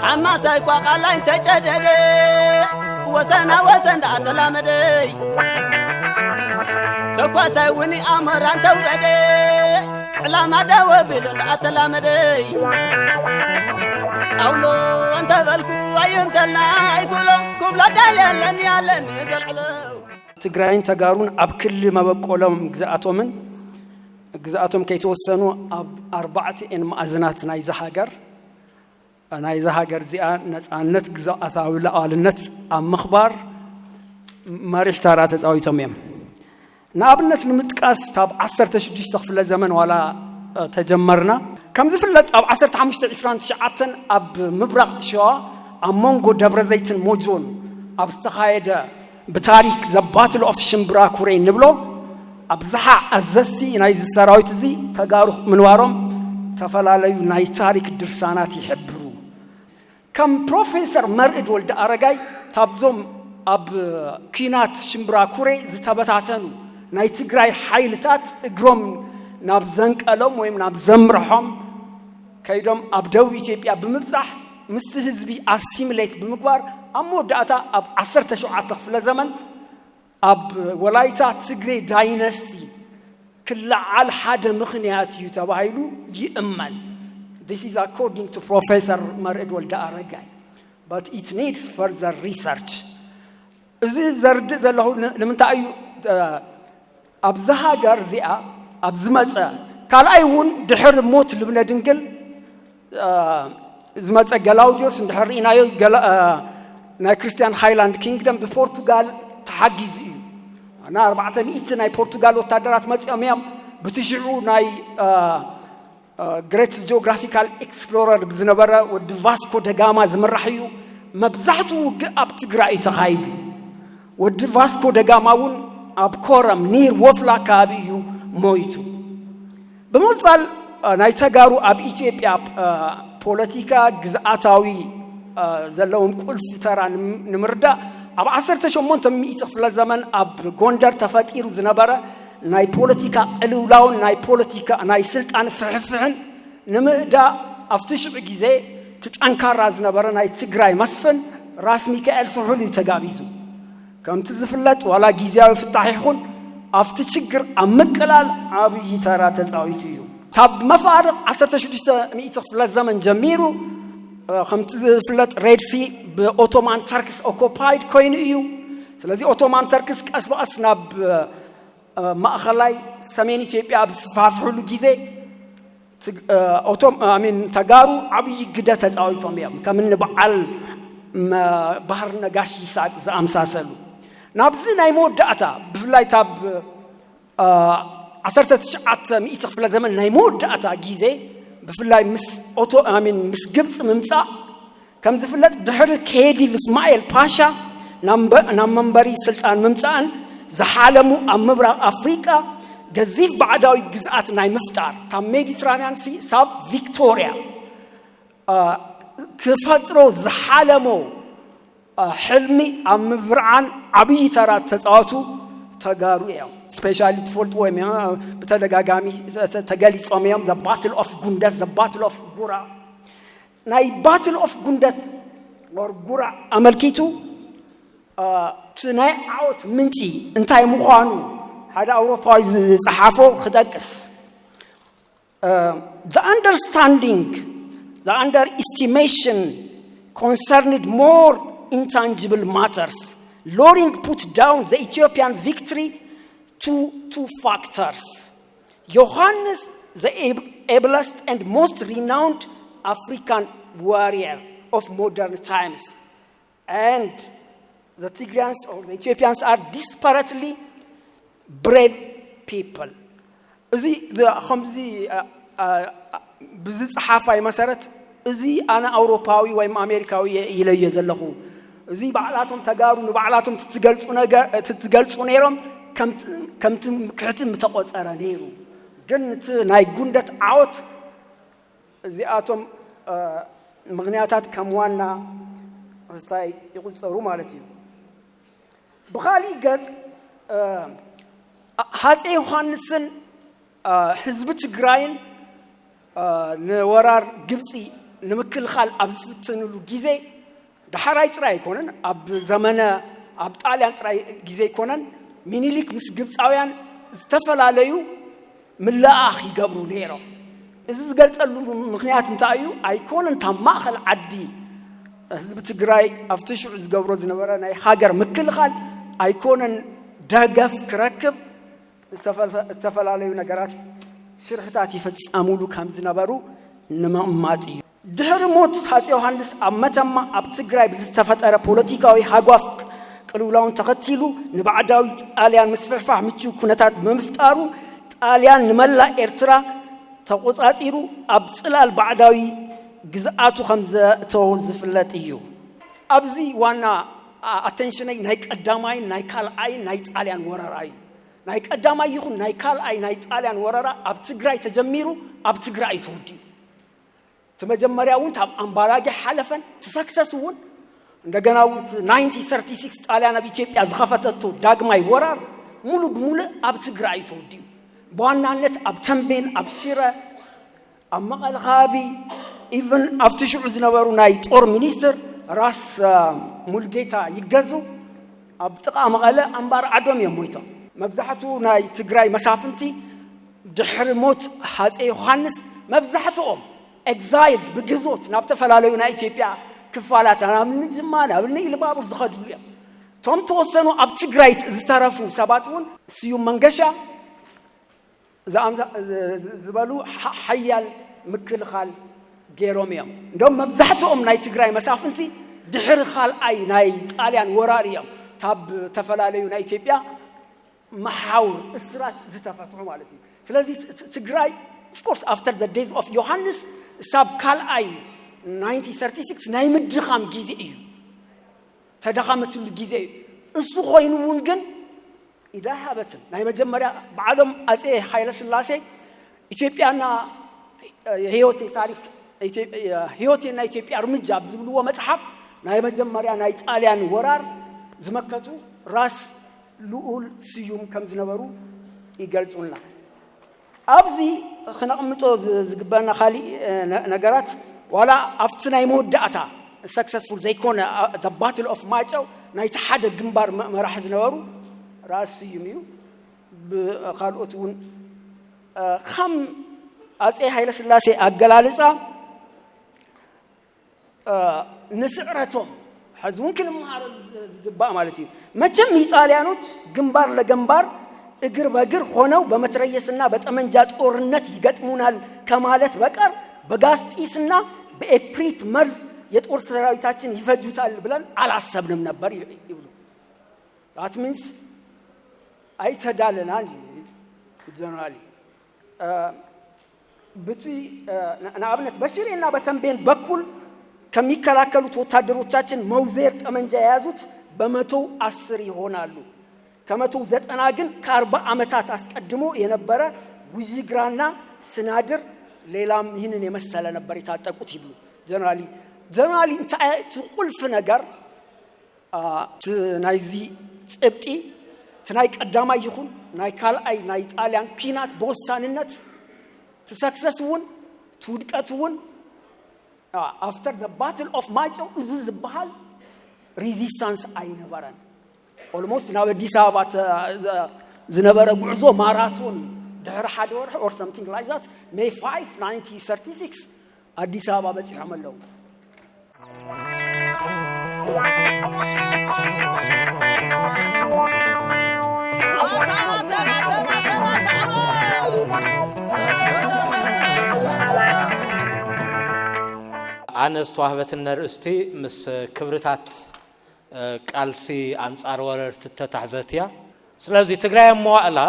ኣማሳይ ቋቓላይ እንተጨደደ፣ ወሰና ወሰን ደኣ ተላመደይ። ተኳሳይ እውን ኣሞራ እንተውረደ፣ ዕላማ ደው ኣቢሉ ደኣ ተላመደይ። ኣውሎ እንተበልኩ ኣይምሰልና ኣይኩሎ፣ ክብሎ ዳል ኣለኒ ኣለኒ ዘልዕሎ። ትግራይን ተጋሩን ኣብ ክሊ መበቆሎም ግዝኣቶምን ግዝኣቶም ከይተወሰኑ ኣብ ኣርባዕቲኤን መኣዝናት ናይዚ ሃገር ናይዛ ሃገር እዚኣ ነፃነት ግዝኣታዊ ሉዓልነት ኣብ ምኽባር መሪሕ ተራ ተፃዊቶም እዮም። ንኣብነት ንምጥቃስ ካብ ዓሰርተ ሽዱሽተ ክፍለ ዘመን ዋላ ተጀመርና። ከም ዝፍለጥ ኣብ ዓሰርተ ሓሙሽተ ዕስራን ትሽዓተን ኣብ ምብራቕ ሸዋ ኣብ መንጎ ደብረ ዘይትን ሞጆን ኣብ ዝተኻየደ ብታሪክ ዘባትል ኦፍ ሽምብራ ኩሬ ንብሎ ኣብዝሓ ኣዘዝቲ ናይዚ ሰራዊት እዚ ተጋሩ ምንባሮም ዝተፈላለዩ ናይ ታሪክ ድርሳናት ይሕብሩ። ከም ፕሮፌሰር መርዕድ ወልደ ኣረጋይ ካብዞም ኣብ ኪናት ሽምብራ ኩሬ ዝተበታተኑ ናይ ትግራይ ሓይልታት እግሮም ናብ ዘንቀሎም ወይም ናብ ዘምርሖም ከይዶም ኣብ ደቡብ ኢትዮጵያ ብምብፃሕ ምስቲ ህዝቢ ኣሲምሌት ብምግባር ኣብ መወዳእታ ኣብ ዓሰርተ ሸውዓተ ክፍለ ዘመን ኣብ ወላይታ ትግሬ ዳይነስቲ ክለዓል ሓደ ምኽንያት እዩ ተባሂሉ ይእመን። This is according to Professor መርዕድ ወልደ ኣረጋይ, but it needs further research. እዚ ዘርድእ ዘለኹ ንምንታይ እዩ? ኣብዛ ሃገር እዚኣ ኣብ ዝመፀ ካልኣይ እውን ድሕሪ ሞት ልብነ ድንግል ዝመፀ ገላውዲዮስ እንድሕር ርኢናዮ ናይ ክርስቲያን ሃይላንድ ኪንግደም ብፖርቱጋል ተሓጊዙ እዩ። እና ኣርባዕተ ሚእቲ ናይ ፖርቱጋል ወታደራት መፂኦም እዮም። ብትሽዑ ናይ ግሬት ጂኦግራፊካል ኤክስፕሎረር ብዝነበረ ወዲ ቫስኮ ደጋማ ዝምራሕ እዩ። መብዛሕትኡ ውግእ ኣብ ትግራይ እዩ ተኻይዱ። ወዲ ቫስኮ ደጋማ እውን ኣብ ኮረም ኒር ወፍላ ከባቢ እዩ ሞይቱ። ብምቕፃል ናይ ተጋሩ ኣብ ኢትዮጵያ ፖለቲካ ግዝኣታዊ ዘለዎም ቁልፊ ተራ ንምርዳእ ኣብ ዓሰርተ ሸሞንተ ሚእቲ ክፍለ ዘመን ኣብ ጎንደር ተፈጢሩ ዝነበረ ናይ ፖለቲካ ቅልውላውን ናይ ፖለቲካ ናይ ስልጣን ፍሕፍሕን ንምእዳእ ኣብቲ ሽዑ ግዜ እቲ ጠንካራ ዝነበረ ናይ ትግራይ መስፍን ራስ ሚካኤል ስሑል እዩ ተጋቢዙ። ከምቲ ዝፍለጥ ዋላ ግዝያዊ ፍታሕ ይኹን ኣብቲ ሽግር ኣብ ምቅላል ዓብዪ ተራ ተፃዊቱ እዩ። ካብ መፋርቕ ዓሰርተ ሽዱሽተ ሚእቲ ክፍለ ዘመን ጀሚሩ ከምቲ ዝፍለጥ ሬድሲ ብኦቶማን ተርክስ ኦኮፓይድ ኮይኑ እዩ። ስለዚ ኦቶማን ተርክስ ቀስ ብቐስ ናብ ማእኸላይ ሰሜን ኢትዮጵያ ኣብ ዝስፋሕፍሕሉ ግዜ ኦቶም ሚን ተጋሩ ዓብዪ ግደ ተፃዊቶም እዮም። ከም እኒ በዓል ባህር ነጋሽ ይስሐቅ ዝኣምሳሰሉ ናብዚ ናይ መወዳእታ ብፍላይ ታብ ዓሰርተ ትሽዓተ ሚእቲ ክፍለ ዘመን ናይ መወዳእታ ግዜ ብፍላይ ምስ ኦቶ ሚን ምስ ግብፂ ምምፃእ ከም ዝፍለጥ ድሕሪ ከዲቭ እስማኤል ፓሻ ናብ መንበሪ ስልጣን ምምፃእን ዝሓለሙ ኣብ ምብራቕ ኣፍሪቃ ገዚፍ ባዕዳዊ ግዝኣት ናይ ምፍጣር ካብ ሜዲትራንያን ሲ ሳብ ቪክቶርያ ክፈጥሮ ዝሓለሞ ሕልሚ ኣብ ምብርዓን ዓብዪ ተራ ተፃወቱ ተጋሩ እዮም። ስፔሻሊ ትፈልጥዎ እዮም ብተደጋጋሚ ተገሊፆም እዮም። ዘባትል ኦፍ ጉንደት ዘባትል ኦፍ ጉራ ናይ ባትል ኦፍ ጉንደት ወር ጉራ ኣመልኪቱ እቲ ናይ ዓወት ምንጪ እንታይ ምዃኑ ሓደ ኣውሮፓዊ ዝፀሓፎ ክጠቅስ the understanding the underestimation concerned more intangible matters luring put down the Ethiopian victory to two factors. Yohannes, the ablest and most renowned African warrior of modern times, and the Tigrans or the Ethiopians are disparately brave people. እዚ ከምዚ ብዝፀሓፋይ መሰረት እዚ ኣነ ኣውሮፓዊ ወይም ኣሜሪካዊ ኢለዮ ዘለኹ። እዚ ባዕላቶም ተጋሩ ንባዕላቶም ትትገልፁ ነገር ትትገልፁ ነይሮም ከም ትምክሕቲ ምተቆፀረ ነይሩ። ግን እቲ ናይ ጉንደት ዓወት እዚኣቶም ምኽንያታት ከም ዋና እንታይ ይቁፀሩ ማለት እዩ። ብኻሊእ ገፅ ሃፀ ዮሃንስን ህዝቢ ትግራይን ንወራር ግብፂ ንምክልኻል ኣብ ዝፍትንሉ ግዜ፣ ዳሕራይ ጥራይ ኣይኮነን፣ ኣብ ዘመነ ኣብ ጣልያን ጥራይ ግዜ ኣይኮነን፣ ሚኒሊክ ምስ ግብፃውያን ዝተፈላለዩ ምልኣኽ ይገብሩ ነይሮም። እዚ ዝገልፀሉ ምኽንያት እንታይ እዩ? ኣይኮነን፣ ካብ ማእኸል ዓዲ ህዝቢ ትግራይ ኣብቲ ሽዑ ዝገብሮ ዝነበረ ናይ ሃገር ምክልኻል ኣይኮነን ደገፍ ክረክብ፣ ዝተፈላለዩ ነገራት ሽርሕታት ይፈፀሙሉ ከም ዝነበሩ ንምቕማጥ እዩ። ድሕሪ ሞት ሃፀይ ዮሃንስ ኣብ መተማ ኣብ ትግራይ ብዝተፈጠረ ፖለቲካዊ ሃጓፍ ቅልውላውን ተኸቲሉ ንባዕዳዊ ጣልያን ምስፍሕፋሕ ምቹው ኩነታት ብምፍጣሩ፣ ጣልያን ንመላእ ኤርትራ ተቖጻጺሩ ኣብ ጽላል ባዕዳዊ ግዝኣቱ ከም ዘእተዎ ዝፍለጥ እዩ። ኣብዚ ዋና ኣተንሽነይ ናይ ቀዳማይን ናይ ካልኣይን ናይ ጣልያን ወረራ እዩ። ናይ ቀዳማይ ይኹን ናይ ካልኣይ ናይ ጣልያን ወረራ ኣብ ትግራይ ተጀሚሩ ኣብ ትግራይ እዩ ተወዲኡ። እቲ መጀመርያ እውን ካብ ኣምባላጌ ሓለፈን እቲ ሰክሰስ እውን እንደገና እውን ናይንቲን ሰርቲን ሲክስ ጣልያን ኣብ ኢትዮጵያ ዝኸፈተቶ ዳግማይ ወራር ሙሉ ብሙሉእ ኣብ ትግራይ እዩ ተወዲኡ። ብዋናነት ኣብ ተንቤን፣ ኣብ ሽረ፣ ኣብ መቐለ ከባቢ፣ ኢቭን ኣብቲ ሽዑ ዝነበሩ ናይ ጦር ሚኒስትር ራስ ሙልጌታ ይገዙ ኣብ ጥቓ መቐለ ኣምባር ዓዶም እዮም ሞይቶም። መብዛሕቱ ናይ ትግራይ መሳፍንቲ ድሕሪ ሞት ሃፀይ ዮሃንስ መብዛሕትኦም ኤግዛይልድ ብግዞት ናብ ዝተፈላለዩ ናይ ኢትዮጵያ ክፋላት ናብ ንጅማ ናብ ንኢሉባቡር ዝኸድሉ እዮም። እቶም ተወሰኑ ኣብ ትግራይ ዝተረፉ ሰባት እውን ስዩም መንገሻ ዝበሉ ሓያል ምክልኻል ገይሮም እዮም። እንደውም መብዛሕትኦም ናይ ትግራይ መሳፍንቲ ድሕሪ ካልኣይ ናይ ጣልያን ወራር እዮም ካብ ዝተፈላለዩ ናይ ኢትዮጵያ መሓውር እስራት ዝተፈትሑ ማለት እዩ። ስለዚ ትግራይ ኦፍኮርስ ኣፍተር ዘ ዴዝ ኦፍ ዮሃንስ ሳብ ካልኣይ ናይንቲን ሰርቲን ሲክስ ናይ ምድኻም ግዜ እዩ። ተዳኸመትሉ ግዜ እዩ። እሱ ኮይኑ እውን ግን ኢዳ ሃበትን ናይ መጀመርያ በዓሎም ኣጼ ሃይለ ስላሴ ኢትዮጵያና ህይወቴ ታሪክ ህይወቴና ኢትዮጵያ እርምጃ ኣብ ዝብልዎ መፅሓፍ ናይ መጀመርያ ናይ ጣልያን ወራር ዝመከቱ ራስ ልኡል ስዩም ከም ዝነበሩ ይገልፁልና። ኣብዚ ክነቕምጦ ዝግበአና ካሊእ ነገራት ዋላ ኣብቲ ናይ መወዳእታ ሰክሰስፉል ዘይኮነ ባትል ኦፍ ማጨው ናይቲ ሓደ ግንባር መራሒ ዝነበሩ ራስ ስዩም እዩ። ካልኦት እውን ከም ኣጼ ሃይለስላሴ ኣገላልፃ ንስዕረቶም ሕዚ እውን ክንመሃረሉ ዝግባእ ማለት እዩ። መቸም ኢጣልያኖች ግንባር ለግንባር እግር በእግር ሆነው በመትረየስና በጠመንጃ ጦርነት ይገጥሙናል ከማለት በቀር በጋዝ ጢስና በኤፕሪት መርዝ የጦር ሰራዊታችን ይፈጁታል ብለን አላሰብንም ነበር ይብሉ። That means ኣይተዳለናን እዩ ጀነራሊ ብቲ ንኣብነት በሽሬና በተንቤን በኩል ከሚከላከሉት ወታደሮቻችን መውዜር ጠመንጃ የያዙት በመቶ አስር ይሆናሉ። ከመቶ ዘጠና ግን ከአርባ ዓመታት አስቀድሞ የነበረ ውዚግራና ስናድር ሌላም ይህንን የመሰለ ነበር የታጠቁት ይብሉ ጀነራሊ። ጀነራሊ እንታይ እቲ ቁልፍ ነገር እቲ ናይዚ ጭብጢ እቲ ናይ ቀዳማይ ይኹን ናይ ካልኣይ ናይ ጣልያን ኪናት ብወሳንነት እቲ ሰክሰስ እውን እቲ ውድቀት እውን after the battle of ማይጨው እዚ ዝበሃል ሪዚስታንስ ኣይነበረን። ኦልሞስት ናብ ኣዲስ ኣበባ ዝነበረ ጉዕዞ ማራቶን ድሕሪ ሓደ ወርሒ or something like that May five nineteen thirty six ኣዲስ ኣበባ በፂሖም ኣለዉ። ኣነ ዝተዋህበትን ነርእስቲ ምስ ክብርታት ቃልሲ ኣንጻር ወረርቲ እተታሕዘት እያ። ስለዚ ትግራይ ኣብ መዋእላ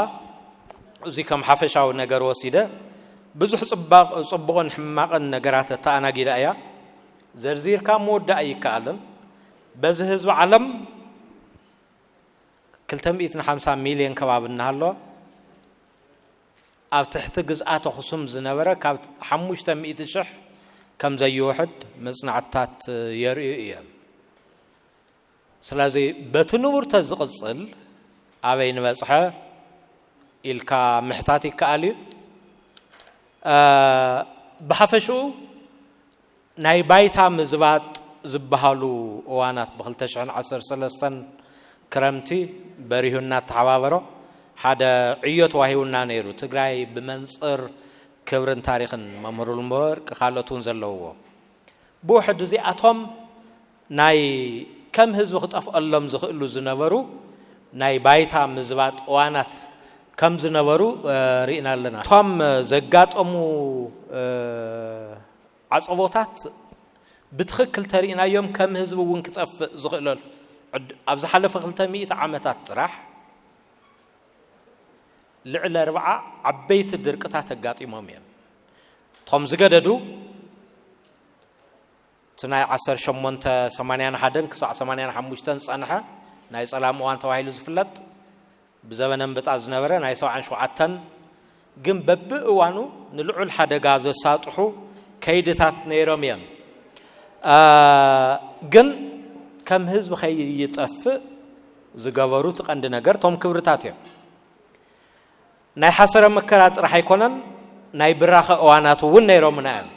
እዚ ከም ሓፈሻዊ ነገር ወሲደ ብዙሕ ፅቡቕን ሕማቕን ነገራት ኣተኣናጊዳ እያ። ዘርዚርካ ምውዳእ ኣይከኣልን። በዚ ህዝቢ ዓለም ክልተ ሚእትን ሓምሳ ሚልዮን ከባቢ እናሃለወ ኣብ ትሕቲ ግዝኣት ኣኽሱም ዝነበረ ካብ ሓሙሽተ ሚእቲ ሽሕ ከም ዘይውሕድ መፅናዕትታት የርእዩ እዮም። ስለዚ በቲ ንቡር ተዝቕፅል ኣበይ ንበፅሐ ኢልካ ምሕታት ይከኣል እዩ። ብሓፈሽኡ ናይ ባይታ ምዝባጥ ዝበሃሉ እዋናት ብ ክልተ ሽሕን ዓሰርተ ሰለስተን ክረምቲ በሪሁ እናተሓባበሮ ሓደ ዕዮ ተዋሂቡና ነይሩ። ትግራይ ብመንፅር ክብርን ታሪኽን መምህር ወርቂ ካልኦት እውን ዘለውዎ። ብውሕዱ እዚኣቶም ናይ ከም ህዝቢ ክጠፍኦሎም ዝኽእሉ ዝነበሩ ናይ ባይታ ምዝባጥ እዋናት ከም ዝነበሩ ርኢና ኣለና። እቶም ዘጋጠሙ ዓፀቦታት ብትኽክል ተሪእናዮም ከም ህዝቢ እውን ክጠፍእ ዝኽእለሉ ኣብ ዝሓለፈ ክልተ ሚእቲ ዓመታት ጥራሕ ልዕሊ ኣርብዓ ዓበይቲ ድርቅታት ኣጋጢሞም እዮም። እቶም ዝገደዱ እቲ ናይ ዓሰርተ ሸሞንተ ሰማንያን ሓደን ክሳዕ ሰማንያን ሓሙሽተን ዝጸንሐ ናይ ጸላም እዋን ተባሂሉ ዝፍለጥ ብዘበነ ኣንበጣ ዝነበረ ናይ ሰብዓን ሸውዓተን ግን በብእዋኑ ንልዑል ሓደጋ ዘሳጥሑ ከይድታት ነይሮም እዮም። ግን ከም ህዝቢ ከይጠፍእ ዝገበሩ እቲ ቀንዲ ነገር እቶም ክብርታት እዮም። ናይ ሓሰረ መከራ ጥራሕ ኣይኮነን፣ ናይ ብራኸ እዋናት እውን ነይሮምና እዮም።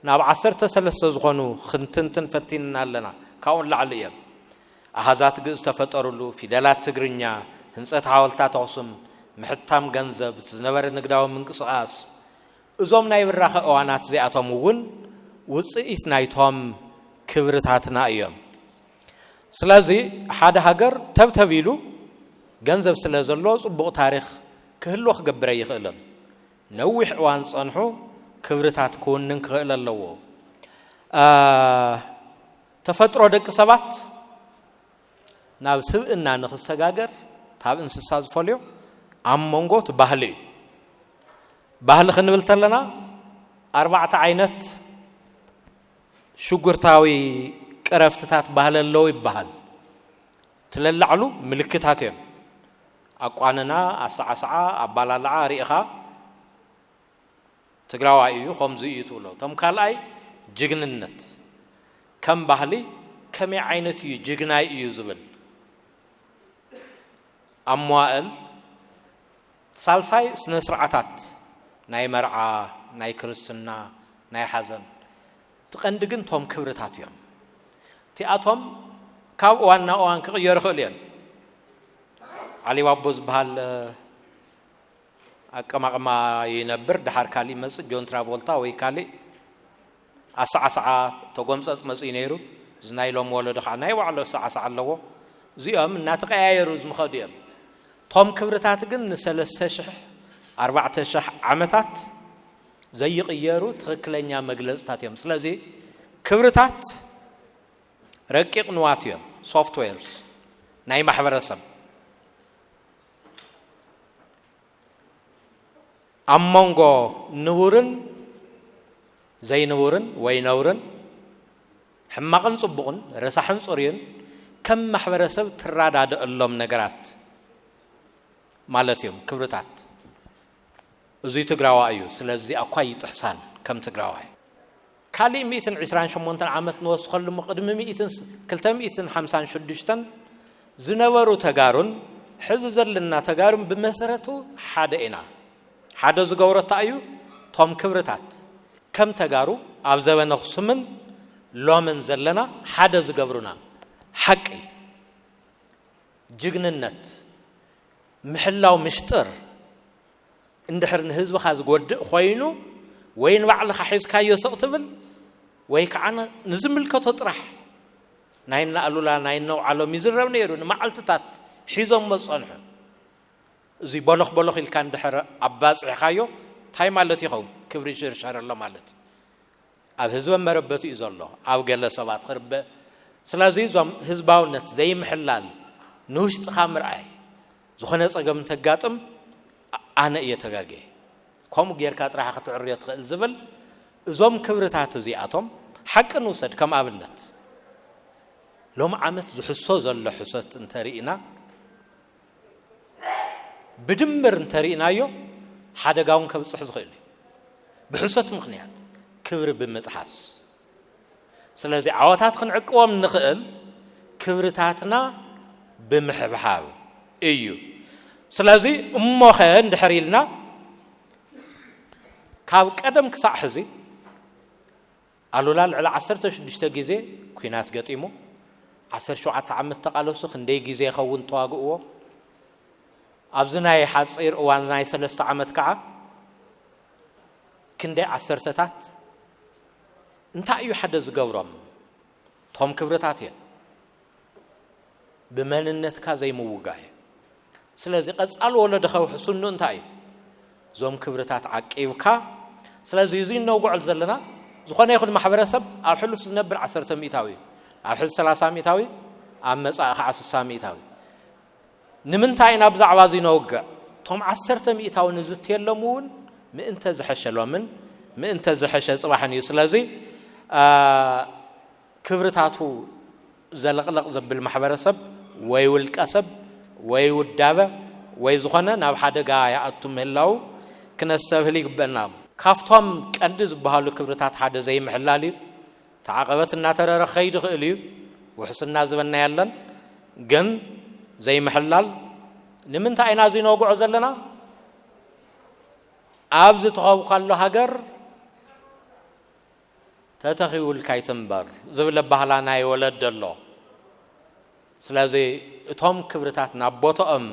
ናብ ዓሰርተ ሰለስተ ዝኾኑ ክንትንትን ፈቲንና ኣለና። ካብኡ ንላዕሊ እዮም። ኣሃዛት ግእዝ ተፈጠሩሉ፣ ፊደላት ትግርኛ፣ ህንፀት ሓወልታት ኣኽሱም፣ ምሕታም ገንዘብ፣ እቲ ዝነበረ ንግዳዊ ምንቅስቓስ፣ እዞም ናይ ብራኸ እዋናት እዚኣቶም እውን ውፅኢት ናይቶም ክብርታትና እዮም። ስለዚ ሓደ ሃገር ተብተብ ኢሉ ገንዘብ ስለ ዘሎ ፅቡቕ ታሪኽ ክህልዎ ክገብር ኣይኽእልን። ነዊሕ እዋን ዝፀንሑ ክብርታት ክውንን ክኽእል ኣለዎ። ተፈጥሮ ደቂ ሰባት ናብ ስብእና ንኽሰጋገር ካብ እንስሳ ዝፈልዮ ኣብ መንጎ እቲ ባህሊ እዩ። ባህሊ ክንብል ተለና ኣርባዕተ ዓይነት ሽጉርታዊ ቅረፍትታት ባህሊ ኣለዉ ይበሃል። እቲ ለላዕሉ ምልክታት እዮም። ኣቋንና፣ ኣሰዓስዓ፣ ኣባላልዓ ርኢኻ ትግራዋይ እዩ ከምዚ እዩ ትብሎ። እቶም ካልኣይ ጅግንነት ከም ባህሊ ከመይ ዓይነት እዩ ጅግናይ እዩ ዝብል ኣብ መዋእል ሳልሳይ ስነ ስርዓታት ናይ መርዓ፣ ናይ ክርስትና፣ ናይ ሓዘን እቲ ቀንዲ ግን እቶም ክብርታት እዮም። እቲኣቶም ካብ እዋን ናብ እዋን ክቕየሩ ይኽእሉ እዮም። ዓሊ ባቦ ዝበሃል ኣቀማቕማ ይነብር፣ ድሓር ካሊእ ይመፅእ፣ ጆን ትራቮልታ ወይ ካሊእ ኣሰዓስዓ ተጎምፀፅ መፅኡ ነይሩ። እዚ ናይ ሎም ወለዶ ከዓ ናይ ባዕሉ ኣሰዓስዓ ኣለዎ። እዚኦም እናተቀያየሩ ዝምኸዱ እዮም። እቶም ክብርታት ግን ንሰለስተ ሽሕ ኣርባዕተ ሽሕ ዓመታት ዘይቕየሩ ትኽክለኛ መግለፅታት እዮም። ስለዚ ክብርታት ረቂቕ ንዋት እዮም፣ ሶፍትዌርስ ናይ ማሕበረሰብ። ኣብ መንጎ ንቡርን ዘይንቡርን ወይ ነውርን ሕማቕን ጽቡቕን ረሳሕን ጽሩይን ከም ማሕበረሰብ ትረዳደኣሎም ነገራት ማለት እዮም ክብርታት። እዙይ ትግራዋ እዩ። ስለዚ እኳ ይጥሕሳን ከም ትግራዋይ። ካሊእ ሚእትን ዕስራን ሸሞንተን ዓመት ንወስኸሉ እሞ ቅድሚ ሚእትን ስ-፣ ክልተ ሚእትን ሓምሳን ሽዱሽተን ዝነበሩ ተጋሩን ሕዚ ዘለና ተጋሩን ብመሰረቱ ሓደ ኢና። ሓደ ዝገብሮ እንታይ እዩ? እቶም ክብርታት ከም ተጋሩ ኣብ ዘበነ ኣኽሱምን ሎምን ዘለና ሓደ ዝገብሩና ሓቂ፣ ጅግንነት፣ ምሕላው ምሽጥር፣ እንድሕር ንህዝብኻ ዝጎድእ ኮይኑ ወይ ንባዕልኻ ሒዝካዮ ስቕ ትብል ወይ ከዓ ን-፣ ንዝምልከቶ ጥራሕ ናይ እነ ኣሉላ ናይ እነ ኣውዓሎም ይዝረብ ነይሩ። ንመዓልትታት ሒዞሞ ዝጸንሑ። እዚ ቦሎኽ ቦሎኽ ኢልካ እንድሕር ኣባጺሕካዮ እንታይ ማለት ይኸውን? ክብሪ ይሽርሸር ኣሎ ማለት እዩ። ኣብ ህዝበ መረበቱ እዩ ዘሎ፣ ኣብ ገለ ሰባት ክርበ። ስለዚ እዞም ህዝባውነት ዘይምሕላል ንውሽጥኻ ምርኣይ፣ ዝኾነ ጸገም እንተጋጥም ኣ-፣ ኣነ እየ ተጋግየ፣ ከምኡ ጌርካ ጥራሕ ክትዕርዮ ትኽእል ዝብል እዞም ክብርታት እዚኣቶም ሓቂ ንውሰድ ከም ኣብነት። ሎም ዓመት ዝሕሶ ዘሎ ሕሶት እንተርኢና ብድምር እንተርኢናዮ ሓደጋ እውን ከብፅሕ ዝኽእል እዩ። ብሕሶት ምኽንያት ክብሪ ብምጥሓስ። ስለዚ ዓወታት ክንዕቅቦም ንኽእል ክብርታትና ብምሕብሓብ እዩ። ስለዚ እሞኸ እንድሕር ኢልና ካብ ቀደም ክሳዕ ሕዚ ኣሉላ ልዕሊ ዓሰርተ ሽዱሽተ ግዜ ኲናት ገጢሙ፣ ዓሰርተ ሸውዓተ ዓመት ተቓለሱ፣ ክንደይ ግዜ ይኸውን ተዋግእዎ? ኣብዚ ናይ ሓጺር እዋን ናይ ሰለስተ ዓመት ከዓ ክንደይ ዓሰርተታት እንታይ እዩ ሓደ ዝገብሮም? እቶም ክብርታት እዮም። ብመንነትካ ዘይምውጋእ እዩ። ስለዚ ቀጻሊ ወለዶ ከውሕስኑ እንታይ እዩ? እዞም ክብርታት ዓቂብካ። ስለዚ እዚ እነውግዖ ዘለና ዝኾነ ይኹን ማሕበረሰብ ኣብ ሕሉፍ ዝነብር ዓሰርተ ሚእታዊ እዩ። ኣብ ሕዚ ሰላሳ ሚእታዊ፣ ኣብ መጻኢ ከዓ ስሳ ሚእታዊ። ንምንታይ ኢና ብዛዕባ እዚ ነውግዕ? እቶም ዓሰርተ ሚእታዊ ንዝትየሎም እውን ምእንተ ዝሐሸሎምን ምእንተ ዝሐሸ ጽባሕን እዩ። ስለዚ ክብርታቱ ዘለቕለቕ ዘብል ማሕበረሰብ ወይ ውልቀ ሰብ ወይ ውዳበ ወይ ዝኾነ ናብ ሓደጋ ይኣቱ ምህላው ክነስተብህል ይግበና። ካብቶም ቀንዲ ዝበሃሉ ክብርታት ሓደ ዘይምሕላል እዩ። ተዓቐበት እናተረረ ክኸይድ ይኽእል እዩ። ውሕስና ዝበና የለን። ግን ዘይምሕላል ንምንታይ ኢና እዚ ነውግዖ ዘለና? ኣብዚ ተኸብካሉ ሃገር ተተኺውልካ ኣይትንበር ዝብል ኣባህላ ናይ ወለድ ኣሎ። ስለዚ እቶም ክብርታት ናብ ቦታኦም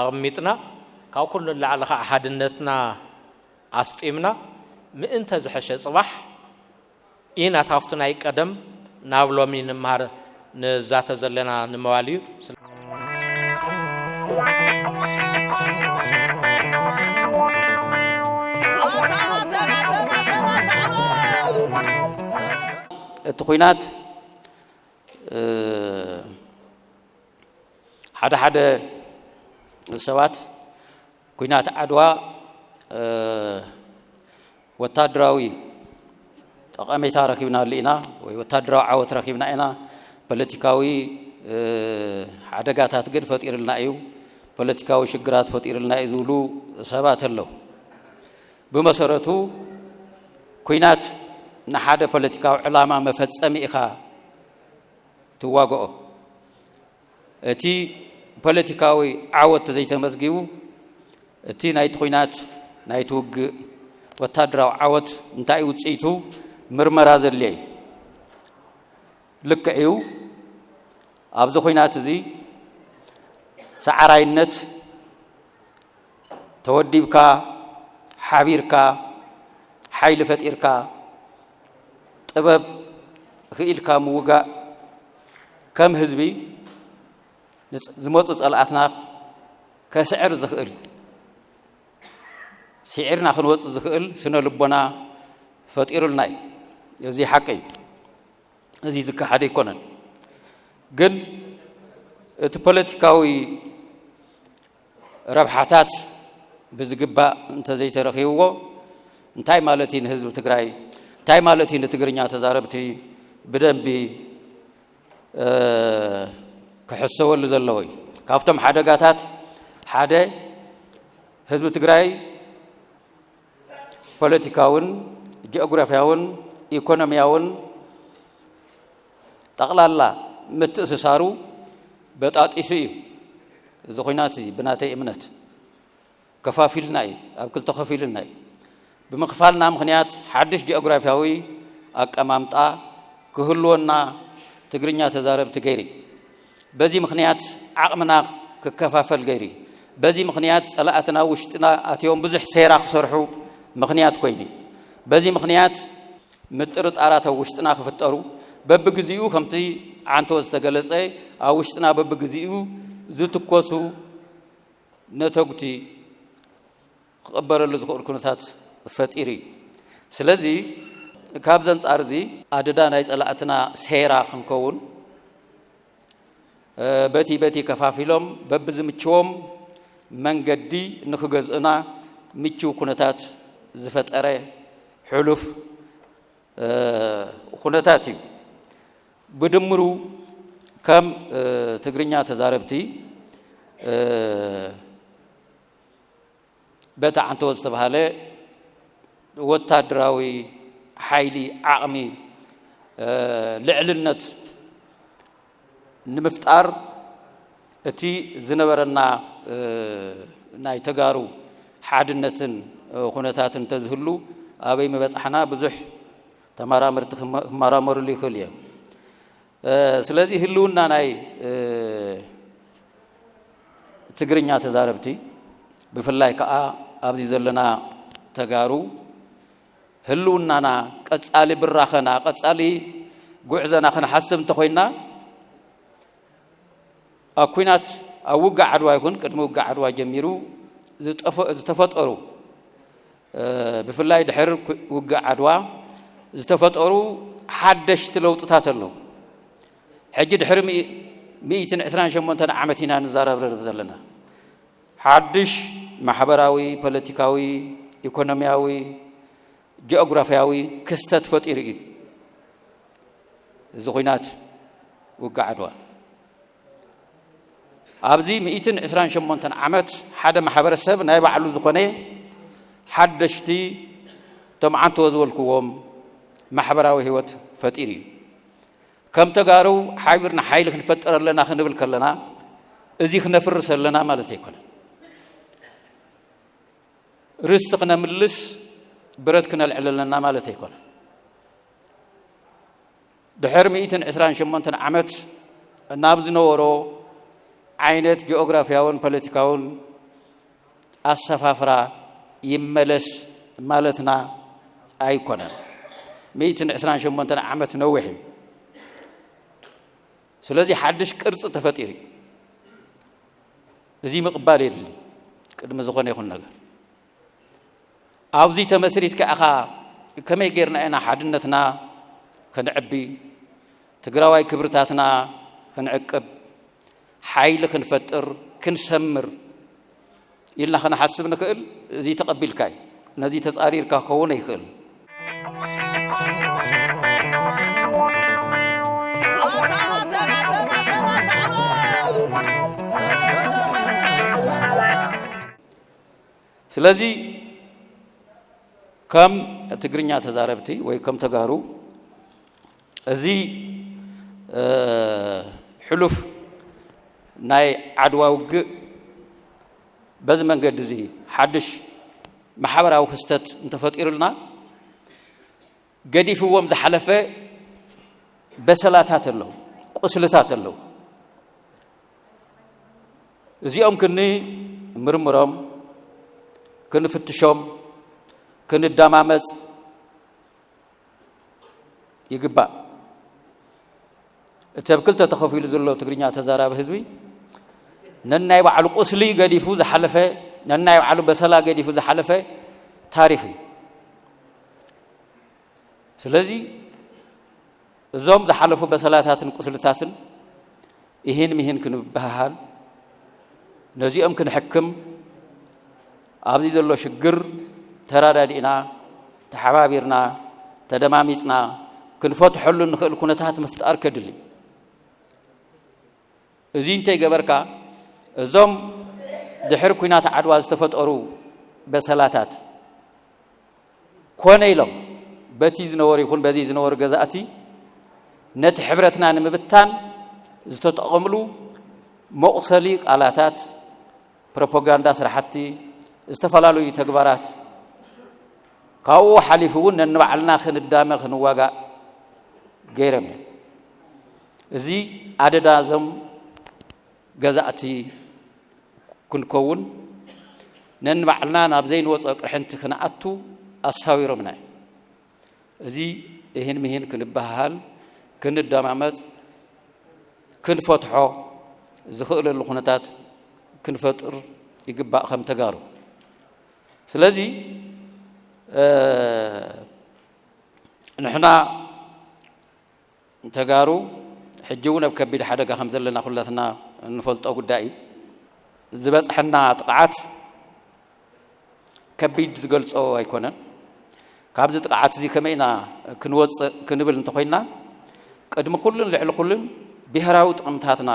ኣቕሚጥና፣ ካብ ኩሉ ንላዕሊ ኸዓ ሓድነትና ኣስጢምና፣ ምእንተ ዝሐሸ ጽባሕ ኢና ካብቲ ናይ ቀደም ናብ ሎሚ ንምሃር ንዛተ ዘለና ንምባል እዩ። እቲ ኹናት ሓደ ሓደ ሰባት ኲናት ዓድዋ ወታደራዊ ጠቐሜታ ረኺብናሉ ኢና ወይ ወታደራዊ ዓወት ረኺብና ኢና፣ ፖለቲካዊ ሓደጋታት ግን ፈጢርልና እዩ፣ ፖለቲካዊ ሽግራት ፈጢርልና እዩ ዝብሉ ሰባት ኣለዉ። ብመሰረቱ ኲናት ንሓደ ፖለቲካዊ ዕላማ መፈጸሚ ኢኻ ትዋግኦ። እቲ ፖለቲካዊ ዓወት ዘይተመዝጊቡ እቲ ናይቲ ኹናት ናይቲ ውግእ ወታደራዊ ዓወት እንታይ ውፅኢቱ ምርመራ ዘድልየ እዩ። ልክዕ እዩ። ኣብዚ ኹናት እዚ ሰዓራይነት ተወዲብካ፣ ሓቢርካ፣ ሓይሊ ፈጢርካ፣ ጥበብ ኽኢልካ ምውጋእ ከም ህዝቢ ዝመፁ ፀላእትና ከስዕር ዝኽእል፣ ስዒርና ክንወፅእ ዝኽእል ስነ ልቦና ፈጢሩልና እዩ። እዚ ሓቂ እዩ። እዚ ዝከሓድ ኣይኮነን። ግን እቲ ፖለቲካዊ ረብሓታት ብዝግባእ እንተዘይተረኺብዎ እንታይ ማለት እዩ ንህዝቢ ትግራይ፣ እንታይ ማለት እዩ ንትግርኛ ተዛረብቲ ብደንቢ ክሕሰበሉ ዘለዎ እዩ። ካብቶም ሓደጋታት ሓደ ህዝቢ ትግራይ ፖለቲካውን ጂኦግራፊያውን ኢኮኖሚያውን ጠቕላላ ምትእስሳሩ በጣጢሱ እዩ። እዚ ኹናት እዚ ብናተይ እምነት ከፋፊልና እዩ፣ ኣብ ክልተ ከፊሉና እዩ። ብምኽፋልና ምኽንያት ሓድሽ ጂኦግራፊያዊ ኣቀማምጣ ክህልወና ትግርኛ ተዛረብቲ ገይሩ። በዚ ምኽንያት ዓቕምና ክከፋፈል ገይሩ። በዚ ምኽንያት ፀላእትና ውሽጥና ኣትዮም ብዙሕ ሴራ ክሰርሑ ምኽንያት ኮይኑ። በዚ ምኽንያት ምጥርጣራት ኣብ ውሽጥና ክፍጠሩ በብግዚኡ ከምቲ ዓንተወ ዝተገለፀ ኣብ ውሽጥና በብግዚኡ ዝትኮሱ ነተጉቲ ክቕበረሉ ዝኽእል ኩነታት ፈጢሩ እዩ። ስለዚ ካብዚ ኣንፃር እዚ ኣደዳ ናይ ፀላእትና ሴራ ክንከውን በቲ በቲ ከፋፊሎም በብዝምችዎም መንገዲ ንክገዝኡና ምችው ኩነታት ዝፈጠረ ሕሉፍ ኩነታት እዩ። ብድምሩ ከም ትግርኛ ተዛረብቲ በቲ ዓንተወ ዝተባሃለ ወታደራዊ ሓይሊ ዓቕሚ ልዕልነት ንምፍጣር እቲ ዝነበረና ናይ ተጋሩ ሓድነትን ኩነታትን እንተዝህሉ ኣበይ ምበፃሕና ብዙሕ ተመራመርቲ ክመ- ክመራመሩሉ ይኽእሉ እዮም። እ፣ ስለዚ ህልውና ናይ እ፣ ትግርኛ ተዛረብቲ፣ ብፍላይ ከዓ ኣብዚ ዘለና ተጋሩ፣ ህልውናና፣ ቀፃሊ ብራኸና፣ ቀፃሊ ጉዕዘና ክንሓስብ እንተኾይና፣ ኣብ ኲናት፣ ኣብ ውግእ ዓድዋ ይኹን ቅድሚ ውግእ ዓድዋ ጀሚሩ ዝጠፈ- ዝተፈጠሩ፣ እ፣ ብፍላይ ድሕሪ ኩ- ውግእ ዓድዋ ዝተፈጠሩ ሓደሽቲ ለውጥታት ኣለዉ። ሕጂ ድሕሪ ሚእትን ዕስራን ሸሞንተን ዓመት ኢና ንዘራረብ ዘለና። ሓድሽ ማሕበራዊ፣ ፖለቲካዊ፣ ኢኮኖሚያዊ፣ ጂኦግራፊያዊ ክስተት ፈጢሩ እዩ እዚ ኹናት ውግእ ዓድዋ። ኣብዚ ሚእትን ዕስራን ሸሞንተን ዓመት ሓደ ማሕበረሰብ ናይ ባዕሉ ዝኾነ ሓደሽቲ፣ እቶም ዓንተዎ ዝበልክዎም ማሕበራዊ ህይወት ፈጢሩ እዩ። ከም ተጋሩ ሓቢርና ሓይሊ ክንፈጥር ኣለና ክንብል ከለና፣ እዚ ክነፍርስ ኣለና ማለት ኣይኮነን። ርስቲ ክነምልስ ብረት ክነልዕል ኣለና ማለት ኣይኮነን። ድሕሪ ሚእትን ዕስራን ሸሞንተን ዓመት ናብ ዝነበሮ ዓይነት ጂኦግራፊያውን ፖለቲካውን ኣሰፋፍራ ይመለስ ማለትና ኣይኮነን። ሚእትን ዕስራን ሸሞንተን ዓመት ነዊሕ እዩ። ስለዚ ሓድሽ ቅርፂ ተፈጢሩ እዩ። እዚ ምቕባል የድሊ ቅድሚ ዝኾነ ይኹን ነገር። ኣብዚ ተመስሪትካ ኢኻ ከመይ ጌርና ኢና ሓድነትና ከነዕቢ፣ ትግራዋይ ክብርታትና ክንዕቅብ፣ ሓይሊ ክንፈጥር፣ ክንሰምር ኢልና ክንሓስብ ንኽእል። እዚ ተቐቢልካ እዩ። ነዚ ተጻሪርካ ክኸውን ኣይኽእል። ስለዚ ከም ትግርኛ ተዛረብቲ ወይ ከም ተጋሩ፣ እዚ እ፣ ሕሉፍ ናይ ዓድዋ ውግእ በዚ መንገዲ እዚ ሓድሽ ማሕበራዊ ክስተት እንተፈጢሩልና፣ ገዲፍዎም ዝሓለፈ በሰላታት ኣለዉ፣ ቁስልታት ኣለዉ። እዚኦም ክንምርምሮም፣ ክንፍትሾም፣ ክንደማመፅ ይግባእ። እቲ ኣብ ክልተ ተኸፊሉ ዘሎ ትግርኛ ተዛራቢ ህዝቢ ነናይ ባዕሉ ቁስሊ ገዲፉ ዝሓለፈ፣ ነናይ ባዕሉ በሰላ ገዲፉ ዝሓለፈ ታሪኽ እዩ። ስለዚ እዞም ዝሓለፉ በሰላታትን ቁስልታትን እሂን ምሂን ክንበሃሃል፣ ነዚኦም ክንሕክም፣ ኣብዚ ዘሎ ሽግር ተራዳዲእና፣ ተሓባቢርና፣ ተደማሚፅና ክንፈትሐሉ እንኽእል ኩነታት ምፍጣር ከድሊ። እዚ እንተይገበርካ፣ እዞም ድሕሪ ኲናት ዓድዋ ዝተፈጠሩ በሰላታት ኮነ ኢሎም በቲ ዝነበሩ ይኹን በዚ ዝነበሩ ገዛእቲ ነቲ ሕብረትና ንምብታን ዝተጠቐምሉ መቑሰሊ ቃላታት፣ ፕሮፓጋንዳ ስራሕቲ፣ ዝተፈላለዩ ተግባራት፣ ካብኡ ሓሊፉ እውን ነንባዕልና ክንዳመ ክንዋጋእ ገይሮም እዮም። እዚ ኣደዳ እዞም ገዛእቲ ክንከውን፣ ነንባዕልና ናብ ዘይንወጾ ቅርሕንቲ ክንኣቱ ኣሳዊሮምና እዮም። እዚ እሂን ምሂን ክንበሃሃል፣ ክንደማመፅ፣ ክንፈትሖ ዝኽእለሉ ኩነታት ክንፈጥር ይግባእ ከም ተጋሩ። ስለዚ እ፣ ንሕና ተጋሩ ሕጂ እውን ኣብ ከቢድ ሓደጋ ከም ዘለና ኩላትና እንፈልጦ ጉዳይ እዩ። ዝበፅሐና ጥቕዓት ከቢድ ዝገልጾ ኣይኮነን። ካብዚ ጥቕዓት እዚ ከመይ ኢና ክንወፅእ ክንብል እንተኾይንና፣ ቅድሚ ኩሉን ልዕሊ ኩሉን ብሄራዊ ጥቕምታትና፣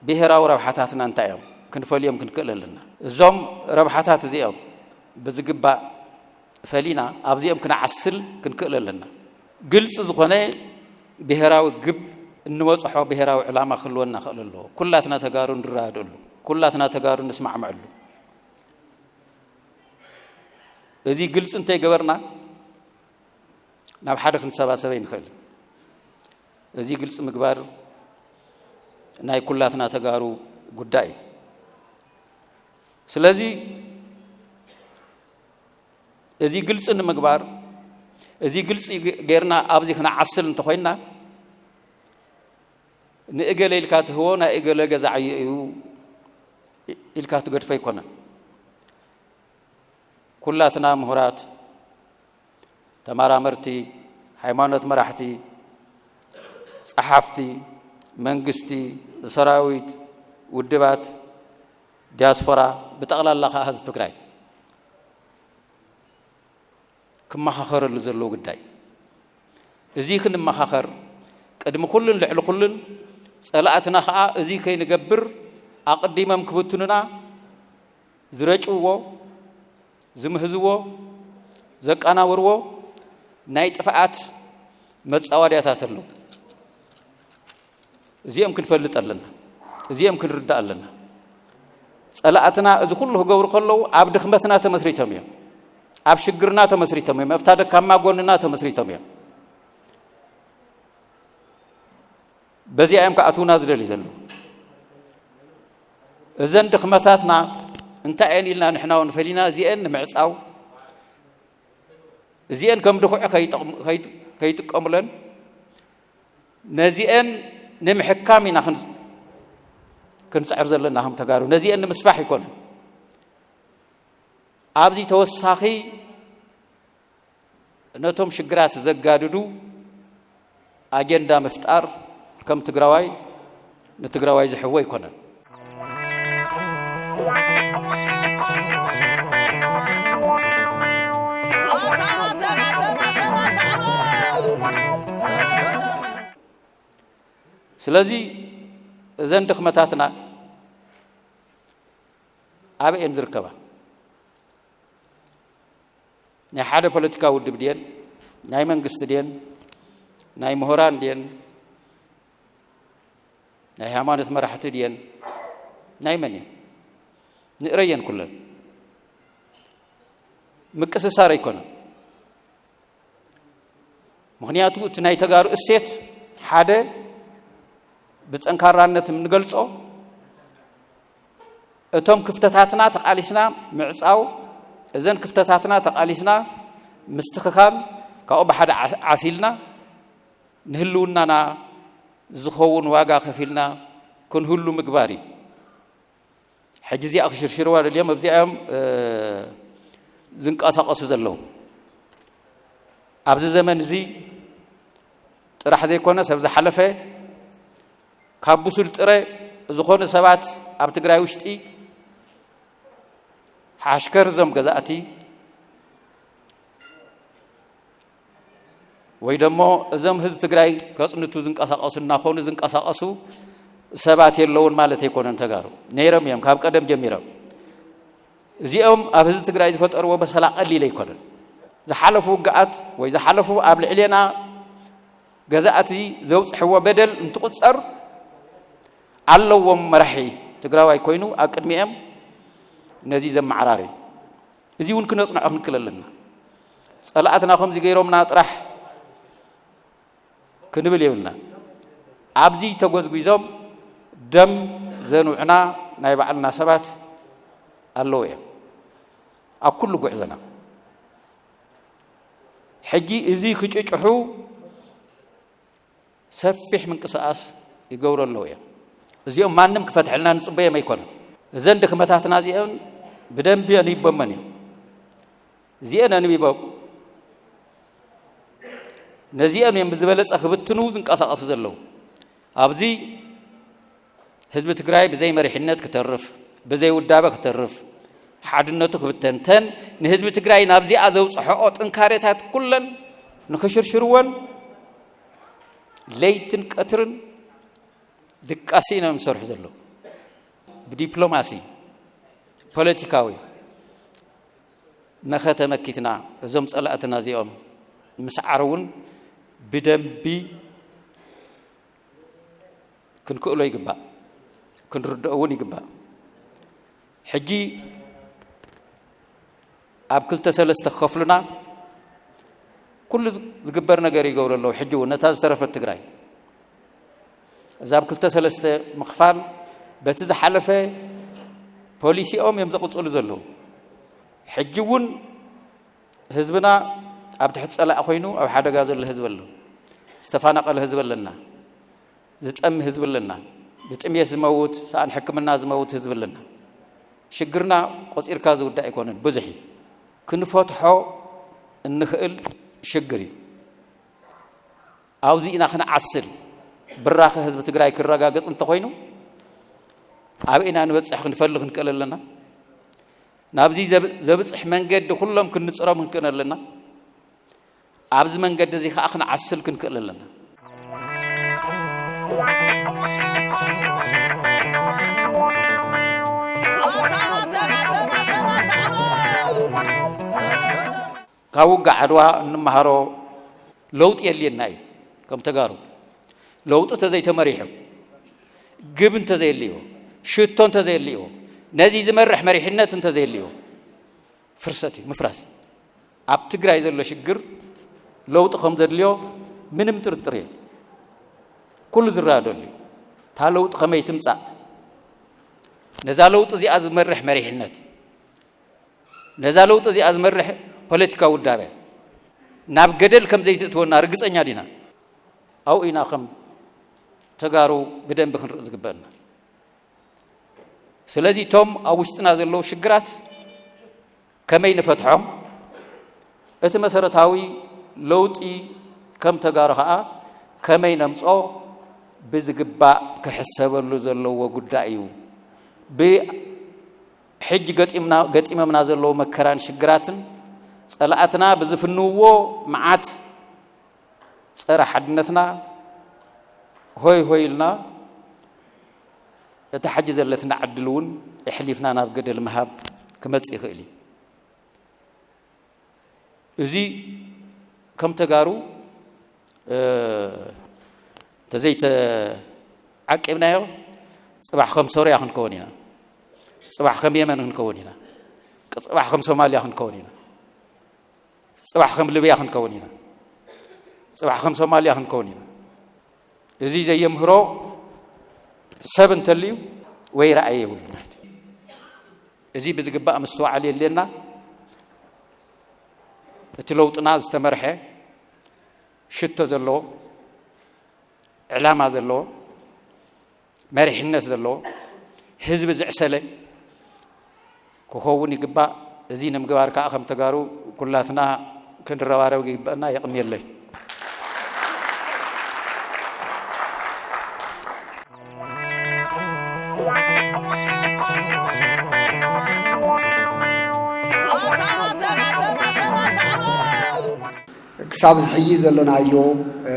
ብሄራዊ ረብሓታትና እንታይ እዮም ክንፈልዮም ክንክእል ኣለና። እዞም ረብሓታት እዚኦም ብዝግባእ ፈሊና ኣብዚኦም ክንዓስል ክንክእል ኣለና። ግልፂ ዝኾነ ብሄራዊ ግብ እንበፅሖ ብሄራዊ ዕላማ ክህልወና ክእል ኣለዎ። ኩላትና ተጋሩ ንረዳድእሉ፣ ኩላትና ተጋሩ ንስማዕምዐሉ። እዚ ግልፂ እንተይገበርና ናብ ሓደ ክንሰባሰብ ኣይንኽእልን። እዚ ግልፂ ምግባር ናይ ኩላትና ተጋሩ ጉዳይ እዩ። ስለዚ እዚ ግልፂ ንምግባር፣ እዚ ግልፂ ጌርና ኣብዚ ክንዓስል እንተኾይንና፣ ንእገለ ኢልካ ትህቦ፣ ናይ እገለ ገዛዕዮ እዩ ኢልካ ትገድፎ ኣይኮነን። ኩላትና ምሁራት፣ ተመራመርቲ፣ ሃይማኖት መራሕቲ፣ ጸሓፍቲ፣ መንግስቲ፣ ሰራዊት፣ ውድባት፣ ዲያስፖራ፣ ብጠቕላላ ከኣ ህዝቢ ትግራይ ክመኻኸረሉ ዘለዎ ጉዳይ። እዚ ክንመኻኸር፣ ቅድሚ ኩሉን ልዕሊ ኩሉን ጸላእትና ከኣ እዚ ከይንገብር ኣቐዲሞም ክብትኑና ዝረጭውዎ፣ ዝምህዝዎ፣ ዘቀናብርዎ ናይ ጥፍኣት መጻወድያታት ኣለዉ። እዚኦም ክንፈልጥ ኣለና። እዚኦም ክንርዳእ ኣለና። ጸላእትና እዚ ኩሉ ክገብሩ ከለዉ ኣብ ድኽመትና ተመስሪቶም እዮም። ኣብ ሽግርና ተመስሪቶም እዮም። ኣብታ ደካማ ጎንና ተመስሪቶም እዮም። በዚኣ እዮም ክኣትዉና ዝደልዩ ዘለዉ። እዘን ድኽመታትና እንታይ እየን ኢልና ንሕና እውን ፈሊና እዚአን ንምዕጻው፣ እዚአን ከም ድኹዒ ከይጠቕሙ-፣ ከይጥ-፣ ከይጥቀሙለን ነዚአን ንምሕካም ኢና ክንስ-፣ ክንጽዕር ዘለና ከም ተጋሩ። ነዚአን ንምስፋሕ ኣይኮነን። ኣብዚ ተወሳኺ ነቶም ሽግራት ዘጋድዱ ኣጀንዳ ምፍጣር ከም ትግራዋይ ንትግራዋይ ዝሕዎ ኣይኮነን። ስለዚ እዘን ድኽመታትና ኣበይ እየን ዝርከባ? ናይ ሓደ ፖለቲካ ውድብ ድየን? ናይ መንግስቲ ድየን? ናይ ምሁራን ድየን? ናይ ሃይማኖት መራሕቲ ድየን? ናይ መን እየን? ንእረየን ኩለን። ምቅስሳር ኣይኮነን። ምኽንያቱ እቲ ናይ ተጋሩ እሴት ሓደ ብጠንካራነት እንገልጾ፣ እቶም ክፍተታትና ተቓሊስና ምዕጻው፣ እዘን ክፍተታትና ተቓሊስና ምስትኽኻል፣ ካብኡ ብሓደ ዓስ-፣ ዓሲልና ንህልውናና ዝኸውን ዋጋ ከፊልና ክንህሉ ምግባር እዩ። ሕጂ እዚኣ ክሽርሽርዋ ደልዮም ኣብዚኣ እዮም፣ እ፣ ዝንቀሳቐሱ ዘለዉ። ኣብዚ ዘመን እዚ ጥራሕ ዘይኮነስ ኣብ ዝሓለፈ ካብ ብሱል ጥረ ዝኾኑ ሰባት ኣብ ትግራይ ውሽጢ ሓሽከር እዞም ገዛእቲ ወይ ደሞ እዞም ህዝቢ ትግራይ ከጽንቱ ዝንቀሳቐሱ እናኾኑ ዝንቀሳቐሱ ሰባት የለውን ማለት ኣይኮነን። ተጋሩ ነይሮም እዮም ካብ ቀደም ጀሚሮም። እዚኦም ኣብ ህዝቢ ትግራይ ዝፈጠርዎ በሰላ ቀሊል ኣይኮነን። ዝሓለፉ ውግኣት ወይ ዝሓለፉ ኣብ ልዕሌና ገዛእቲ ዘውፅሕዎ በደል እንትቑፀር ኣለዎም መራሒ ትግራዋይ ኮይኑ ኣብ ቅድሚኦም ነዚ ዘመዓራሪ። እዚ እውን ክነፅንዖ ክንክእል ኣለና። ፀላእትና ከምዚ ገይሮምና ጥራሕ ክንብል የብልና። ኣብዚ ተጎዝጒዞም ደም ዘንውዕና ናይ ባዕልና ሰባት ኣለዉ እዮም ኣብ ኩሉ ጉዕዞና። ሕጂ እዚ ክጭጭሑ ሰፊሕ ምንቅስቓስ ይገብሩ ኣለዉ እዮም። እዚኦም ማንም ክፈትሐልና ንጽበዮም ኣይኮነን። እዘን ድኽመታትና እዚአን ብደንቢ ኣንቢቦመን እዮም። እዚአን ኣንቢቦም ነዚአን እዮም ብዝበለጸ ክብትኑ ዝንቀሳቐሱ ዘለዉ። ኣብዚ ህዝቢ ትግራይ ብዘይ መሪሕነት ክተርፍ፣ ብዘይ ውዳበ ክተርፍ፣ ሓድነቱ ክብተንተን፣ ንህዝቢ ትግራይ ናብዚኣ ዘውፅሐኦ ጥንካሬታት ኩለን ንኽሽርሽርወን ለይትን ቀትርን ድቃስ እዮም ዝሰርሑ ዘለዉ። ብዲፕሎማሲ፣ ፖለቲካዊ መኸተ መኪትና እዞም ፀላእትና እዚኦም ምስዓር እውን ብደንቢ ክንክእሎ ይግባእ፣ ክንርድኦ እውን ይግባእ። ሕጂ ኣብ ክልተ ሰለስተ ክኸፍሉና፣ ኩሉ ዝግበር ነገር ይገብሩ ኣለዉ። ሕጂ እውን ነታ ዝተረፈት ትግራይ እዛ ብ ክልተ ሰለስተ ምኽፋል በቲ ዝሓለፈ ፖሊሲኦም እዮም ዘቕጽሉ ዘለዉ። ሕጂ እውን ህዝብና ኣብ ትሕቲ ጸላኢ ኮይኑ ኣብ ሓደጋ ዘሎ ህዝቢ ኣሎ። ዝተፈናቐለ ህዝቢ ኣለና። ዝጠሚ ህዝቢ ኣለና። ብጥምየት ዝመውት፣ ሰኣን ሕክምና ዝመውት ህዝቢ ኣለና። ሽግርና ቆጺርካ ዝውዳእ ኣይኮነን፣ ብዙሕ እዩ። ክንፈትሖ እንኽእል ሽግር እዩ። ኣብዚ ኢና ክንዓስል። ብራኸ ህዝቢ ትግራይ ክረጋገጽ እንተኾይኑ ኣበይ ኢና ንበጽሕ ክንፈሊ ክንክእል ኣለና። ናብዚ ዘብ-፣ ዘብጽሕ መንገዲ ኩሎም ክንጽሮም ክንክእል ኣለና። ኣብዚ መንገዲ እዚ ኸዓ ክንዓስል ክንክእል ኣለና። ካብ ውግእ ዓድዋ እንመሃሮ ለውጢ የድልየና እዩ። ከም ተጋሩ ለውጢ እንተዘይተመሪሑ፣ ግብ እንተዘየልዮ፣ ሽቶ እንተዘየልዮ፣ ነዚ ዝመርሕ መሪሕነት እንተዘየልዮ፣ ፍርሰት እዩ፣ ምፍራስ እዩ። ኣብ ትግራይ ዘሎ ሽግር ለውጢ ከም ዘድልዮ ምንም ጥርጥር የለን። ኩሉ ዝረኣየሉ እዩ። እታ ለውጢ ከመይ ትምጻእ? ነዛ ለውጢ እዚኣ ዝመርሕ መሪሕነት፣ ነዛ ለውጢ እዚኣ ዝመርሕ ፖለቲካዊ ውዳበ ናብ ገደል ከም ዘይትእትወና ርግጸኛ ዲና? ኣብኡ ኢና ከም ተጋሩ ብደንቢ ክንርኢ ዝግበአና። ስለዚ እቶም ኣብ ውሽጥና ዘለዉ ሽግራት ከመይ ንፈትሖም፣ እቲ መሰረታዊ ለውጢ ከም ተጋሩ ኸኣ ከመይ ነምጽኦ ብዝግባእ ክሕሰበሉ ዘለዎ ጉዳይ እዩ። ብ-፣ ሕጂ ገጢምና-፣ ገጢሞምና ዘለዉ መከራን ሽግራትን ጸላእትና ብዝፍንውዎ መዓት ጸረ ሓድነትና ሆይ ሆይ ኢልና እታ ሕጂ ዘለትና ዕድል እውን ኣሕሊፍና ናብ ገደል ምሃብ ክመጽእ ይኽእል እዩ። እዚ ከም ተጋሩ፣ እ፣ እንተዘይተዓቂብናዮ፣ ጽባሕ ከም ሶርያ ክንከውን ኢና። ጽባሕ ከም የመን ክንከውን ኢና። ጽባሕ ከም ሶማልያ ክንከውን ኢና። ጽባሕ ከም ሊብያ ክንከውን ኢና። ጽባሕ ከም ሶማልያ ክንከውን ኢና። እዚ ዘየምህሮ ሰብ እንተልዩ ወይ ረኣየ የብሉ ማለት እዩ። እዚ ብዝግባእ ምስትውዓል የድልየና። እቲ ለውጥና ዝተመርሐ ሽቶ ዘለዎ፣ ዕላማ ዘለዎ፣ መሪሕነት ዘለዎ፣ ህዝቢ ዝዕሰለ ክኸውን ይግባእ። እዚ ንምግባር ከኣ ከም ተጋሩ ኩላትና ክንረባረብ ይግበአና። የቕንየለይ። ክሳብ እዚ ሕጂ ዘሎናዮ፣ እ፣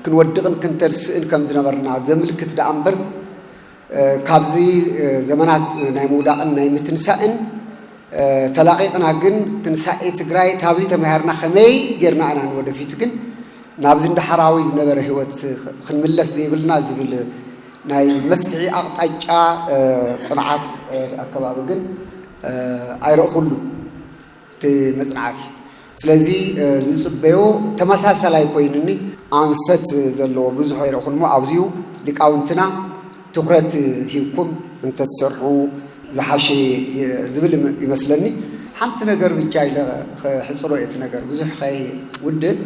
ክንወድቕን ክንተርስእን ከም ዝነበርና ዘምልክት ደኣ እምበር፣ እ፣ ካብዚ፣ እ፣ ዘመናት ናይ ምውዳቕን ናይ ምትንሳእን፣ እ፣ ተላቒቕና ግን ትንሳኤ ትግራይ ካብዚ ተማሂርና ከመይ ጌርና ኢና ንወደፊት ግን ናብዚ እንዳ ሓራዊ ዝነበረ ህይወት ክንምለስ ዘይብልና ዝብል ናይ መፍትሒ ኣቕጣጫ፣ እ፣ ጽንዓት፣ እ፣ ኣከባቢ ግን፣ እ፣ ኣይረእኹሉ። እቲ መጽናዕቲ። ስለዚ፣ እ፣ ዝጽበዮ ተመሳሳላይ ኮይኑኒ ኣንፈት ዘለዎ ብዙሕ ኣይረእኹን እሞ ኣብዚኡ ሊቃውንትና ትኹረት ሂብኩም እንተትሰርሑ ዝሓሸ ይ-፣ ዝብል ይም-፣ ይመስለኒ። ሓንቲ ነገር ብቻ ኢለ ክሕጽሮ እየ እቲ ነገር፣ ብዙሕ ከይውድእ።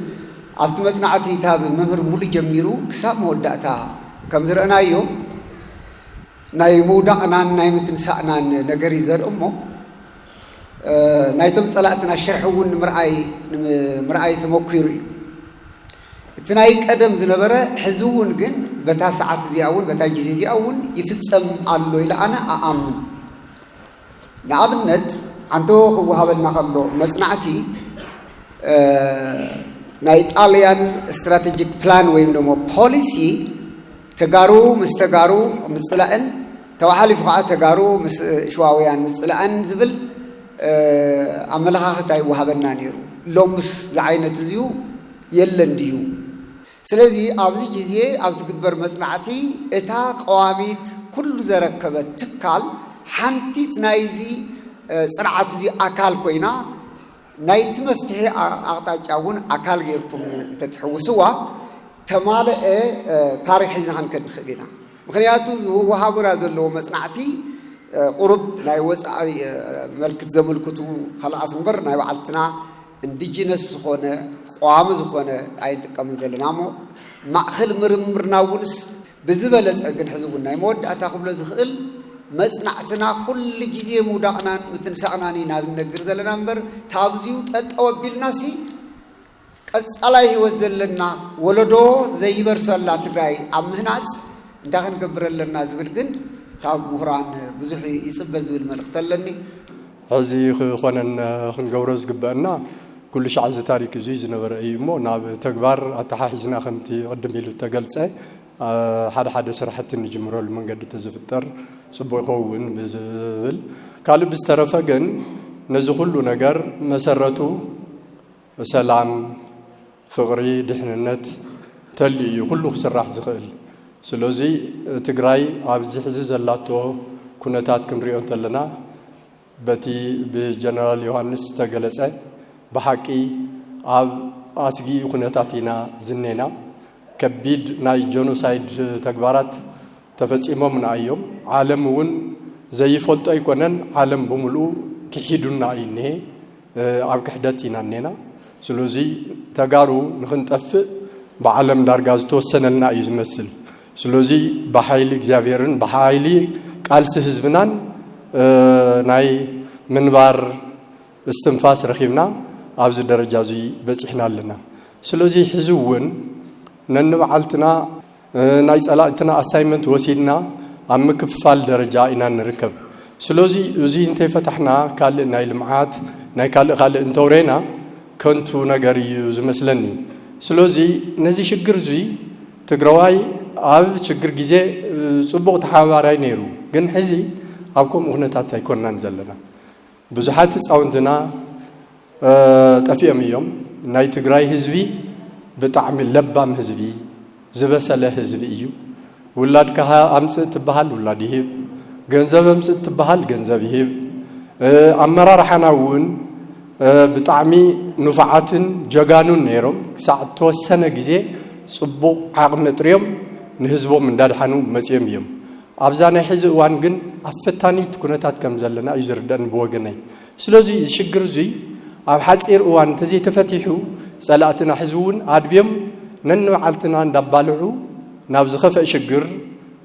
ኣብቲ መጽናዕቲ እታ ብመምህር ሙሉ ጀሚሩ ክሳብ መወዳእታ ከም ዝረእናዮ ናይ ምውዳቕናን ናይ ምትንሳእናን ነገር እዩ ዘርኢ እሞ፣ እ፣ ናይቶም ጸላእትና ሽርሒ እውን ንምርኣይ፣ ንምርኣይ ተመኲሩ እዩ። እቲ ናይ ቀደም ዝነበረ ሕዚ እውን ግን በታ ሰዓት እዚኣ እውን፣ በታ ግዜ እዚኣ እውን ይፍጸም ኣሎ ኢለ ኣነ ኣኣምን። ንኣብነት፣ ዓንተቦ ክወሃበልና ከሎ መጽናዕቲ፣ እ፣ ናይ ጣልያን ስትራቴጂክ ፕላን ወይም ደሞ ፖሊሲ ተጋሩ ምስ ተጋሩ ምጽላእን፣ ተባሓሊፉ ኸዓ ተጋሩ ምስ ሽዋውያን ምጽላእን ዝብል፣ እ፣ ኣመለኻኽታ ይወሃበና ነይሩ። ሎምስ ዝዓይነት እዚዩ የለን ድዩ? ስለዚ ኣብዚ ግዜ ኣብ ዝግበር መጽናዕቲ እታ ቀዋሚት ኩሉ ዘረከበት ትካል ሓንቲት ናይዚ፣ እ፣ ጽንዓት እዚ ኣካል ኮይና ናይቲ መፍትሒ ኣቕጣጫ እውን ኣካል ጌርኩም እንተትሕውስዋ ተማልአ ታሪኽ ሒዝና ክንከድ ንኽእል ኢና። ምኽንያቱ ዝወሃቡና ዘለዎ መፅናዕቲ ቁሩብ ናይ ወፃኢ መልክት ዘመልክቱ ካልኣት እምበር ናይ ባዕልትና ኢንዲጂነስ ዝኾነ ቀዋሚ ዝኾነ ኣይንጥቀምን ዘለና እሞ ማእኸል ምርምርና እውንስ ብዝበለፀ ግን ሕዚ እውን ናይ መወዳእታ ክብሎ ዝኽእል መፅናዕትና ኩሉ ግዜ ምውዳቕናን ምትንሳቕናን ኢና ዝነግር ዘለና እምበር ታብዚኡ ጠጠው ኣቢልናሲ ቀፃላይ ህይወት ዘለና ወለዶ ዘይበርሰላ ትግራይ ኣብ ምህናፅ እንታይ ክንገብር ኣለና ዝብል ግን ካብ ምሁራን ብዙሕ ይፅበ ዝብል መልእኽቲ ኣለኒ። ሕዚ ክኾነን ክንገብሮ ዝግበአና ኩሉ ሻዕ እዚ ታሪክ እዚ ዝነበረ እዩ እሞ ናብ ተግባር ኣተሓሒዝና ከምቲ ቅድም ኢሉ ተገልፀ ሓደ ሓደ ስራሕቲ ንጅምረሉ መንገዲ ተዝፍጠር ፅቡቅ ይኸውን ብዝብል ካልእ ብዝተረፈ ግን ነዚ ኩሉ ነገር መሰረቱ ሰላም፣ ፍቕሪ፣ ድሕንነት ተልዩ እዩ ኩሉ ክስራሕ ዝኽእል። ስለዚ ትግራይ ኣብዚ ሕዚ ዘላቶ ኩነታት ክንሪኦ እንተለና በቲ ብጀነራል ዮሃንስ ዝተገለጸ ብሓቂ ኣብ ኣስጊ ኩነታት ኢና ዝኔና። ከቢድ ናይ ጀኖሳይድ ተግባራት ተፈጺሞምና እዮም። ዓለም እውን ዘይፈልጦ ኣይኮነን፣ ዓለም ብምልኡ ክሒዱና እዩ እኒሄ። ኣብ ክሕደት ኢና እኔና። ስለዚ ተጋሩ ንክንጠፍእ ብዓለም ዳርጋ ዝተወሰነልና እዩ ዝመስል። ስለዚ ብሓይሊ እግዚኣብሔርን ብሓይሊ ቃልሲ ህዝብናን ናይ ምንባር እስትንፋስ ረኺብና ኣብዚ ደረጃ እዚ በፂሕና ኣለና። ስለዚ ሕዚ እውን ነንባዕልትና ናይ ፀላእትና ኣሳይመንት ወሲድና ኣብ ምክፍፋል ደረጃ ኢና ንርከብ። ስለዚ እዚ እንተይፈታሕና ካልእ ናይ ልምዓት ናይ ካልእ ካልእ እንተውሬና ከንቱ ነገር እዩ ዝመስለኒ። ስለዚ ነዚ ሽግር እዚ ትግራዋይ ኣብ ሽግር ግዜ ፅቡቕ ተሓባባራይ ነይሩ፣ ግን ሕዚ ኣብ ከምኡ ኩነታት ኣይኮንናን ዘለና። ብዙሓት ህፃውንትና ጠፊኦም እዮም። ናይ ትግራይ ህዝቢ ብጣዕሚ ለባም ህዝቢ፣ ዝበሰለ ህዝቢ እዩ። ውላድካ ኣምፅእ ትበሃል ውላድ ይህብ፣ ገንዘብ ኣምፅእ ትበሃል ገንዘብ ይህብ። ኣመራርሓና እውን ብጣዕሚ ንፉዓትን ጀጋኑን ነይሮም። ክሳዕ እተወሰነ ግዜ ፅቡቕ ዓቕሚ ጥርዮም ንህዝቦም እንዳድሓኑ መፅዮም እዮም። ኣብዛ ናይ ሕዚ እዋን ግን ኣብ ፈታኒት ኩነታት ከም ዘለና እዩ ዝርደእን ብወገነይ። ስለዚ እዚ ሽግር እዙይ ኣብ ሓፂር እዋን እንተዘይተፈቲሑ ፀላእትና ሕዚ እውን ኣድብዮም ነንባዕልትና እንዳባልዑ ናብ ዝኸፈእ ሽግር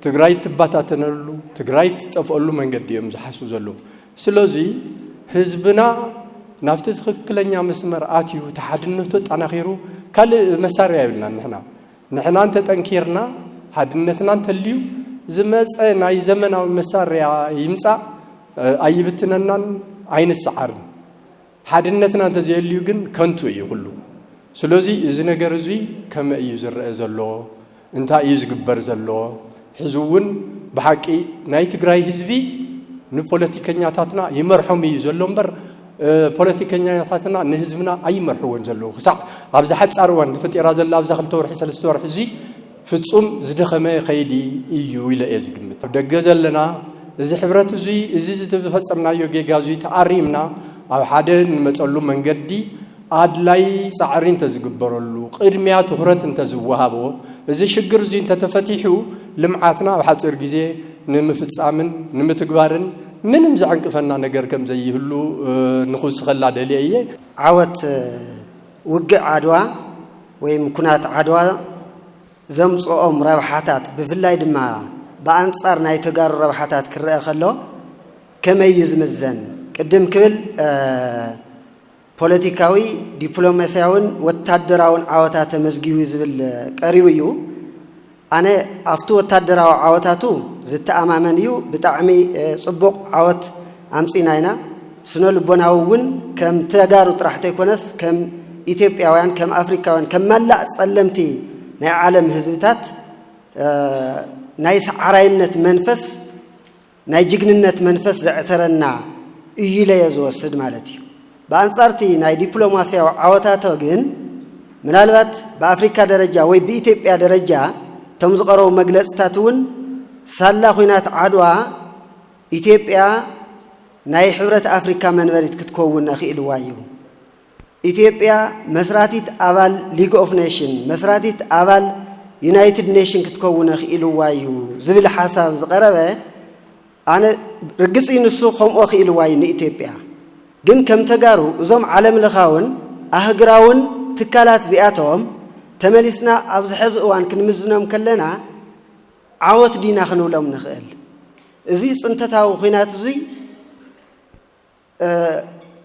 ትግራይ ትባታተነሉ ትግራይ ትጠፍአሉ መንገዲ እዮም ዝሓስቡ ዘለዉ። ስለዚ ህዝብና ናብቲ ትኽክለኛ መስመር ኣትዩ ተሓድነቱ ኣጠናኺሩ ካልእ መሳርያ የብልናን ንሕና ንሕና እንተጠንኪርና ሓድነትና እንተልዩ ዝመፀ ናይ ዘመናዊ መሳርያ ይምፃእ ኣይብትነናን ኣይንሰዓርን። ሓድነትና እንተዘየልዩ ግን ከንቱ እዩ ኩሉ። ስለዚ እዚ ነገር እዚ ከመይ እዩ ዝረአ ዘሎ? እንታይ እዩ ዝግበር ዘሎ? ሕዚ እውን ብሓቂ ናይ ትግራይ ህዝቢ ንፖለቲከኛታትና ይመርሖም እዩ ዘሎ እምበር ፖለቲከኛታትና ንህዝብና ኣይመርሕዎን ዘለዉ። ክሳዕ ኣብዚ ሓፃር እዋን ተፈጢራ ዘላ ኣብዛ ክልተ ወርሒ ሰለስተ ወርሒ እዚ ፍፁም ዝደኸመ ከይዲ እዩ ኢለ እየ ዝግምት። ኣብ ደገ ዘለና እዚ ሕብረት እዙይ እዚ ዝተፈፀምናዮ ጌጋ እዙይ ተኣሪምና ኣብ ሓደ እንመፀሉ መንገዲ ኣድላይ ፃዕሪ እንተዝግበረሉ፣ ቅድሚያ ትኹረት እንተዝወሃቦ፣ እዚ ሽግር እዙይ እንተተፈቲሑ ልምዓትና ኣብ ሓፂር ግዜ ንምፍፃምን ንምትግባርን ምንም ዘዕንቅፈና ነገር ከም ዘይህሉ ንኽውስኸላ ደልየ እየ። ዓወት ውግእ ዓድዋ ወይም ኩናት ዓድዋ ዘምፅኦም ረብሓታት ብፍላይ ድማ ብኣንፃር ናይ ተጋሩ ረብሓታት ክረአ ከሎ ከመይ እዩ ዝምዘን? ቅድም ክብል ፖለቲካዊ፣ ዲፕሎማስያውን ወታደራውን ዓወታ ተመዝጊቡ ዝብል ቀሪቡ እዩ። ኣነ ኣብቲ ወታደራዊ ዓወታቱ ዝተኣማመን እዩ። ብጣዕሚ ፅቡቕ ዓወት ኣምፂና ኢና። ስነ ልቦናዊ እውን ከም ተጋሩ ጥራሕ ተይኮነስ ከም ኢትዮጵያውያን፣ ከም ኣፍሪካውያን፣ ከም መላእ ፀለምቲ ናይ ዓለም ህዝብታት ናይ ሰዓራይነት መንፈስ ናይ ጅግንነት መንፈስ ዘዕተረና እዩ ኢለ እየ ዝወስድ ማለት እዩ። ብኣንጻር እቲ ናይ ዲፕሎማስያዊ ዓወታቶ ግን ምናልባት ብኣፍሪካ ደረጃ ወይ ብኢትዮጵያ ደረጃ እቶም ዝቐረቡ መግለፅታት እውን ሳላ ኹናት ዓድዋ ኢትዮጵያ ናይ ሕብረት ኣፍሪካ መንበሪት ክትከውን ኣኽኢልዋ እዩ። ኢትዮጵያ መስራቲት ኣባል ሊግ ኦፍ ኔሽን፣ መስራቲት ኣባል ዩናይትድ ኔሽን ክትከውን ኣኽኢልዋ እዩ ዝብል ሓሳብ ዝቐረበ፣ ኣነ ርግጽ እዩ፣ ንሱ ከምኡ ኣኽኢልዋ እዩ ንኢትዮጵያ። ግን ከም ተጋሩ እዞም ዓለም ለኻውን ኣህግራውን ትካላት እዚኣቶም ተመሊስና ኣብዚ ሕዚ እዋን ክንምዝኖም ከለና ዓወት ዲና ክንብሎም ንኽእል? እዚ ጽንተታዊ ኲናት እዙይ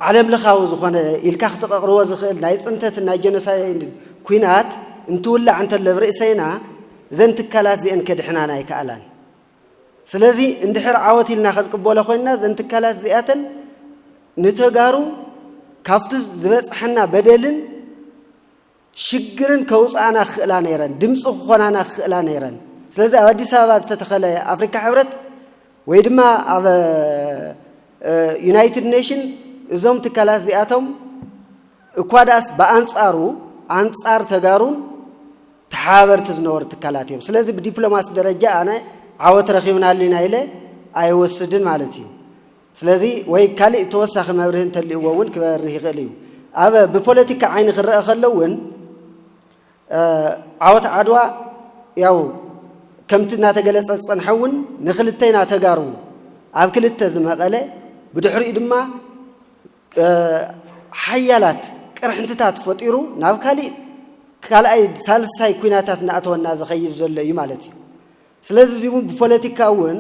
ዓለም ለኻዊ ዝኾነ ኢልካ ክተቐቕርዎ ዝኽእል ናይ ጽንተትን ናይ ጀኖሳይድ ኲናት እንትውላዕ እንተሎ ኣብ ርእሰይና፣ እዘን ትካላት እዚአን ከድሕናና ኣይከኣላን። ስለዚ እንድሕር ዓወት ኢልና ክንቅበሎ ኮይንና፣ እዘን ትካላት እዚኣተን ንተጋሩ ካብቲ ዝበጽሐና በደልን ሽግርን ከውፅኣና ክኽእላ ነይረን፣ ድምፂ ክኾናና ክኽእላ ነይረን። ስለዚ ኣብ ኣዲስ ኣበባ ዝተተኸለ ኣፍሪካ ሕብረት ወይ ድማ ኣብ ዩናይትድ ኔሽን እዞም ትካላት እዚኣቶም እኳ ደኣስ ብኣንፃሩ ኣንፃር ተጋሩን ተሓባበርቲ ዝነበሩ ትካላት እዮም። ስለዚ ብዲፕሎማሲ ደረጃ ኣነ ዓወት ረኺብናሉ ኢና ኢለ ኣይወስድን ማለት እዩ። ስለዚ ወይ ካሊእ ተወሳኺ መብርሂ እንተልእዎ እውን ክበርህ ይኽእል እዩ። ኣብ ብፖለቲካ ዓይኒ ክረአ ከሎ እውን ዓወት ዓድዋ ያው ከምቲ እናተገለጸ ዝጸንሐ እውን ንክልተና ተጋሩ ኣብ ክልተ ዝመቐለ፣ ብድሕሪኡ ድማ ሓያላት ቅርሕንትታት ፈጢሩ ናብ ካሊእ ካልኣይ ሳልሳይ ኲናታት እናኣተወና ዝኸይድ ዘሎ እዩ ማለት እዩ። ስለዚ እዚ እውን ብፖለቲካ እውን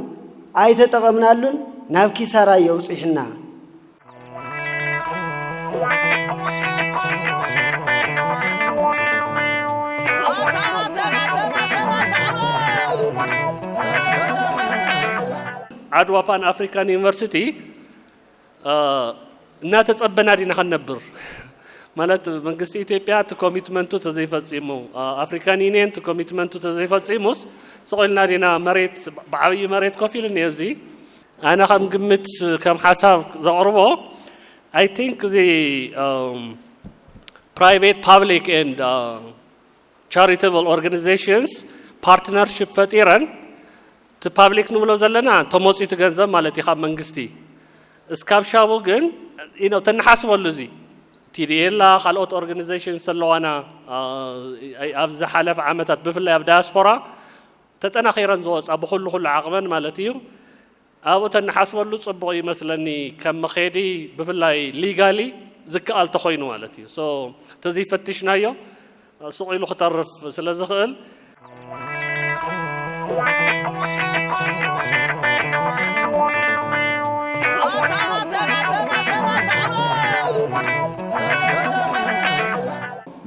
ኣይተጠቐምናሉን፣ ናብ ኪሳራ የውፅሕና። ዓድዋ ፓን ኣፍሪካን ዩኒቨርሲቲ እናተፀበና ዲና ከነብር ማለት መንግስቲ ኢትዮጵያ እቲ ኮሚትመንቱ ተዘይፈፂሙ ኣፍሪካን ዩኒየን እቲ ኮሚትመንቱ ተዘይፈፂሙስ ስቕ ኢልና ዲና መሬት ብዓብዪ መሬት ኮፍ ኢሉ እኒኦ እዚ ኣነ ከም ግምት ከም ሓሳብ ዘቕርቦ I think እዚ private public and charitable organizations partnership ፈጢረን እቲ ፓብሊክ ንብሎ ዘለና ተመፂኡ እቲ ገንዘብ ማለት እዩ ካብ መንግስቲ እስካብ ሻቡ ግን you know ተንሓስበሉ እዚ ቲዲኤላ ካልኦት organizations ኣለዋና ኣብዚ ዝሓለፈ ዓመታት ብፍላይ ኣብ ዳያስፖራ ተጠናኺረን ዝወፃ ብኩሉ ኩሉ ዓቕመን ማለት እዩ ኣብኡ ተንሓስበሉ ፅቡቕ ይመስለኒ ከም መኸዲ ብፍላይ legally ዝከኣል ተኾይኑ ማለት እዩ so ተዘይፈትሽናዮ ሱቕ ኢሉ ክተርፍ ስለ ዝኽእል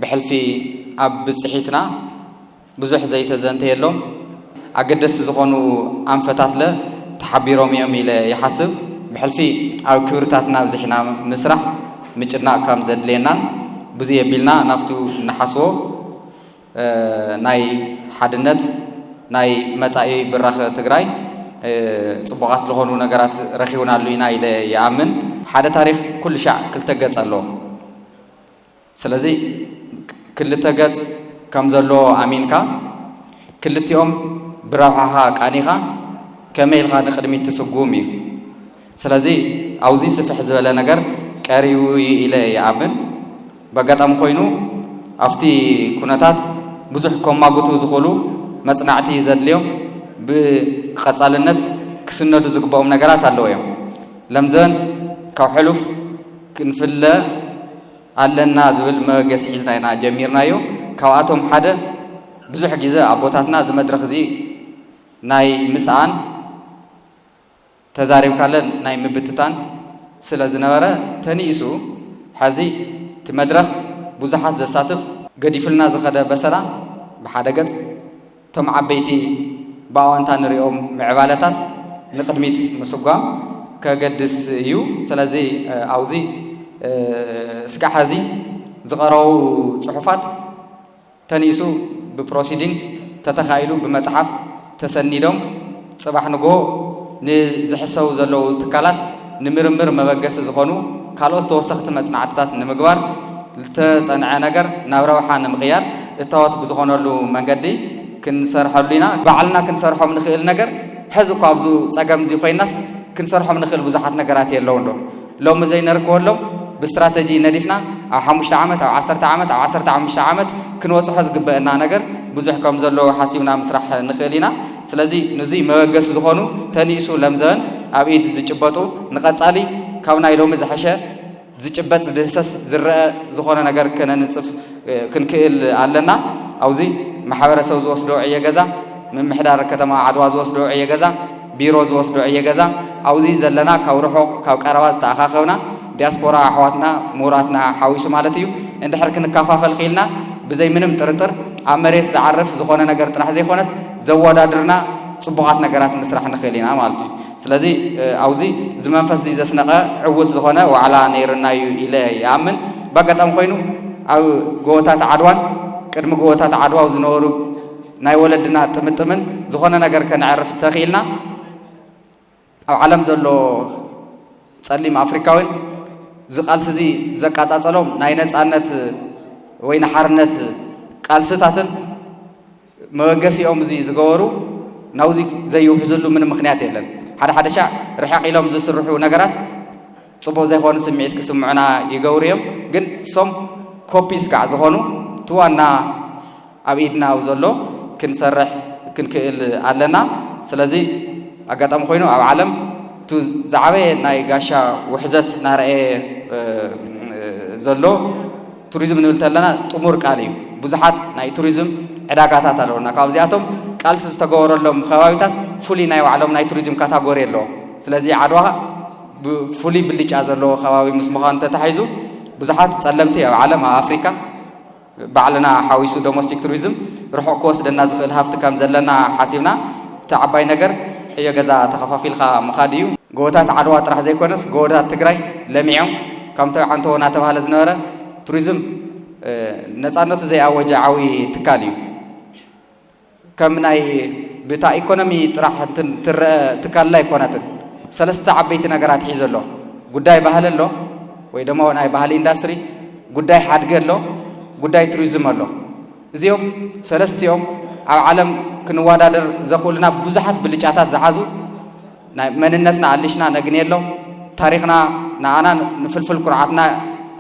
ብሕልፊ ኣብ ብፅሒትና ብዙሕ ዘይተዘንተየሎም ኣገደስቲ ዝኾኑ ኣንፈታትለ ተሓቢሮም እዮም ኢለ ይሓስብ። ብሕልፊ ኣብ ክብርታትና ኣብዚሕና ምስራሕ ምጭናቕ ከም ዘድልየናን ብዙይ ኣቢልና ናብቱ እንሓስቦ ናይ ሓድነት ናይ መጻኢ ብራኸ ትግራይ ጽቡቓት ዝኾኑ ነገራት ረኺብናሉ ኢና ኢለ ይኣምን። ሓደ ታሪኽ ኩሉ ሻዕ ክልተ ገጽ ኣለዎ። ስለዚ ክልተ ገጽ ከም ዘለዎ ኣሚንካ ክልቲኦም ብረብሓኻ ቃኒኻ ከመይ ኢልካ ንቕድሚት ትስጉም እዩ። ስለዚ ኣብዚ ስፍሕ ዝበለ ነገር ቀሪቡ እዩ ኢለ ይኣምን። በጋጣሚ ኮይኑ ኣብቲ ኩነታት ብዙሕ ከማጉቱ ዝኽእሉ መጽናዕቲ ዘድልዮም ብቐጻልነት ክስነዱ ዝግብኦም ነገራት ኣለዉ እዮም። ለምዘን ካብ ሕሉፍ ክንፍለ ኣለና ዝብል መበገሲ ሒዝና ኢና ጀሚርናዮ። ካብኣቶም ሓደ ብዙሕ ግዜ ኣቦታትና እዚ መድረኽ እዚ ናይ ምስኣን ተዛሪብካለን ናይ ምብትታን ስለ ዝነበረ ተንኢሱ ሐዚ እቲ መድረኽ ብዙሓት ዘሳትፍ ገዲፉልና ዝኸደ በሰላ ብሓደ ገፅ እቶም ዓበይቲ ብኣወንታ ንሪኦም ምዕባለታት ንቕድሚት ምስጓም ከገድስ እዩ። ስለዚ ኣብዚ እስካዕ ሐዚ ዝቐረቡ ፅሑፋት ተንኢሱ ብፕሮሲዲንግ ተተኻኢሉ ብመፅሓፍ ተሰኒዶም ፅባሕ ንግሆ ንዝሕሰቡ ዘለዉ ትካላት ንምርምር መበገሲ ዝኾኑ ካልኦት ተወሰኽቲ መፅናዕትታት ንምግባር ዝተፀንዐ ነገር ናብ ረብሓ ንምቕያር እታወት ብዝኾነሉ መንገዲ ክንሰርሐሉ ኢና። ባዕልና ክንሰርሖም ንኽእል ነገር ሕዚ እኳ ኣብዚ ፀገም እዚ ኮይናስ ክንሰርሖም ንኽእል ብዙሓት ነገራት የለውን ዶ? ሎሚ ዘይነርክበሎም ብስትራተጂ ነዲፍና ኣብ ሓሙሽተ ዓመት፣ ኣብ ዓሰርተ ዓመት፣ ኣብ ዓሰርተ ሓሙሽተ ዓመት ክንበጽሖ ዝግበአና ነገር ብዙሕ ከም ዘሎ ሓሲብና ምስራሕ ንኽእል ኢና። ስለዚ ነዚ መበገሲ ዝኾኑ ተንኢሱ ለምዘበን ኣብ ኢድ ዝጭበጡ ንቐጻሊ ካብ ናይ ሎሚ ዝሐሸ ዝጭበጥ ዝድህሰስ ዝረአ ዝኾነ ነገር ከነንጽፍ ክንክእል ኣለና። ኣብዚ ማሕበረሰብ ዝወስዶ ዕየ ገዛ፣ ምምሕዳር ከተማ ዓድዋ ዝወስዶ ዕየ ገዛ፣ ቢሮ ዝወስዶ ዕየ ገዛ፣ ኣብዚ ዘለና ካብ ርሑቕ ካብ ቀረባ ዝተኣኻኸብና ዲያስፖራ ኣሕዋትና ምሁራትና ሓዊሱ ማለት እዩ። እንድሕር ክንከፋፈል ክኢልና ብዘይ ምንም ጥርጥር ኣብ መሬት ዝዓርፍ ዝኾነ ነገር ጥራሕ ዘይኮነስ ዘወዳድርና ጽቡቓት ነገራት ምስራሕ ንኽእል ኢና ማለት እዩ። ስለዚ ኣብዚ እዚ መንፈስ እዚ ዘስነቐ ዕውት ዝኾነ ዋዕላ ነይርና እዩ ኢለ ይኣምን። በኣጋጣሚ ኮይኑ ኣብ ጎቦታት ዓድዋን ቅድሚ ጎቦታት ዓድዋ ኣብ ዝነበሩ ናይ ወለድና ጥምጥምን ዝኾነ ነገር ከነዕርፍ ተኽኢልና ኣብ ዓለም ዘሎ ጸሊም ኣፍሪካዊን እዚ ቃልሲ እዚ ዘቃጻጸሎም ናይ ነጻነት ወይ ንሓርነት ቃልስታትን መበገሲኦም እዚ ዝገበሩ ናብዚ ዘይውሕዝሉ ምንም ምኽንያት የለን። ሓደ ሓደ ሻዕ ርሕቕ ኢሎም ዝስርሑ ነገራት ጽቡቕ ዘይኮኑ ስምዒት ክስምዑና ይገብሩ እዮም። ግን እሶም ኮፒስ ከዓ ዝኾኑ እቲ ዋና ኣብ ኢድና ኣብ ዘሎ ክንሰርሕ ክንክእል ኣለና። ስለዚ ኣጋጣሚ ኮይኑ ኣብ ዓለም እቲ ዝዓበየ ናይ ጋሻ ውሕዘት እናረኣየ ዘሎ ቱሪዝም ንብል ተለና ጥሙር ቃል እዩ። ብዙሓት ናይ ቱሪዝም ዕዳጋታት ኣለውና። ካብዚኣቶም ቃልሲ ዝተገበረሎም ከባቢታት ፍሉይ ናይ ባዕሎም ናይ ቱሪዝም ካታጎሪ ኣለዎም። ስለዚ ዓድዋ ብፍሉይ ብልጫ ዘለዎ ከባቢ ምስ ምዃኑ ተታሒዙ ብዙሓት ጸለምቲ ኣብ ዓለም ኣብ ኣፍሪካ ባዕልና ሓዊሱ ዶሜስቲክ ቱሪዝም ርሑቕ ክወስደና ዝኽእል ሃፍቲ ከም ዘለና ሓሲብና እቲ ዓባይ ነገር ዕዮ ገዛ ተኸፋፊልካ ምኻድ እዩ። ጎቦታት ዓድዋ ጥራሕ ዘይኮነስ ጎቦታት ትግራይ ለሚዖም ከምቲ ዓንተቦ እናተባህለ ዝነበረ ቱሪዝም ነፃነቱ ዘይኣወጀ ዓብዪ ትካል እዩ። ከም ናይ ብታ ኢኮኖሚ ጥራሕ እንትን ትረአ ትካል ኣይኮነትን። ሰለስተ ዓበይቲ ነገራት ሒዙ ኣሎ። ጉዳይ ባህሊ ኣሎ ወይ ደሞ ናይ ባህሊ ኢንዳስትሪ፣ ጉዳይ ሓድጊ ኣሎ፣ ጉዳይ ቱሪዝም ኣሎ። እዚኦም ሰለስቲኦም ኣብ ዓለም ክንወዳደር ዘኽእሉና ብዙሓት ብልጫታት ዝሓዙ ናይ መንነትና ኣሊሽና ነግንየሎም፣ ታሪኽና ንኣና ንፍልፍል ኩርዓትና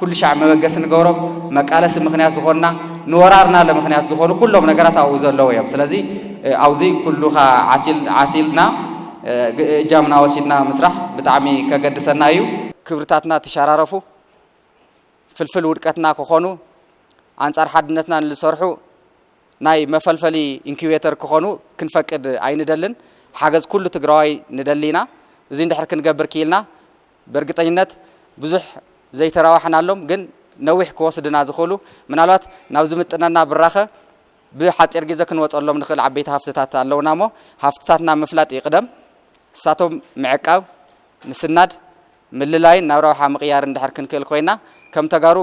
ኩሉ ሻዕ መበገሲ ንገብሮም፣ መቃለሲ ምኽንያት ዝኾንና፣ ንወራርና ለምኽንያት ዝኾኑ ኩሎም ነገራት ኣብኡ ዘለዉ እዮም። ስለዚ ኣብዚ ኩሉኻ ዓሲልና እጃምና ወሲድና ምስራሕ ብጣዕሚ ከገድሰና እዩ። ክብርታትና ትሸራረፉ ፍልፍል ውድቀትና ክኾኑ ኣንጻር ሓድነትና ንዝሰርሑ ናይ መፈልፈሊ ኢንኩቤተር ክኾኑ ክንፈቅድ ኣይንደልን። ሓገዝ ኩሉ ትግራዋይ ንደሊ ኢና። እዚ እንድሕር ክንገብር ክኢልና ብእርግጠኝነት ብዙሕ ዘይተራዋሕናሎም ግን ነዊሕ ክወስድና ዝኽእሉ ምናልባት ናብ ዝምጥነና ብራኸ ብሓፂር ግዜ ክንወፀሎም ንኽእል ዓበይቲ ሃፍትታት ኣለውና እሞ ሃፍትታትና ምፍላጥ ይቕደም። ንሳቶም ምዕቃብ፣ ምስናድ፣ ምልላይን ናብ ረብሓ ምቕያር እንድሕር ክንክእል ኮይና ከም ተጋሩ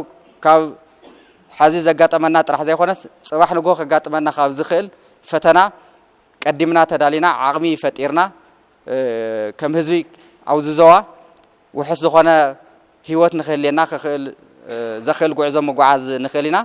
ካብ ሐዚ ዘጋጠመና ጥራሕ ዘይኮነስ ፅባሕ ንጎ ከጋጥመና ካብ ዝኽእል ፈተና ቀዲምና ተዳሊና ዓቕሚ ፈጢርና ከም ህዝቢ ኣብዚ ዞባ ውሑስ ዝኾነ ህይወት ንክህልየና ክኽእል ዘኽእል ጉዕዞ ምጉዓዝ ንኽእል ኢና።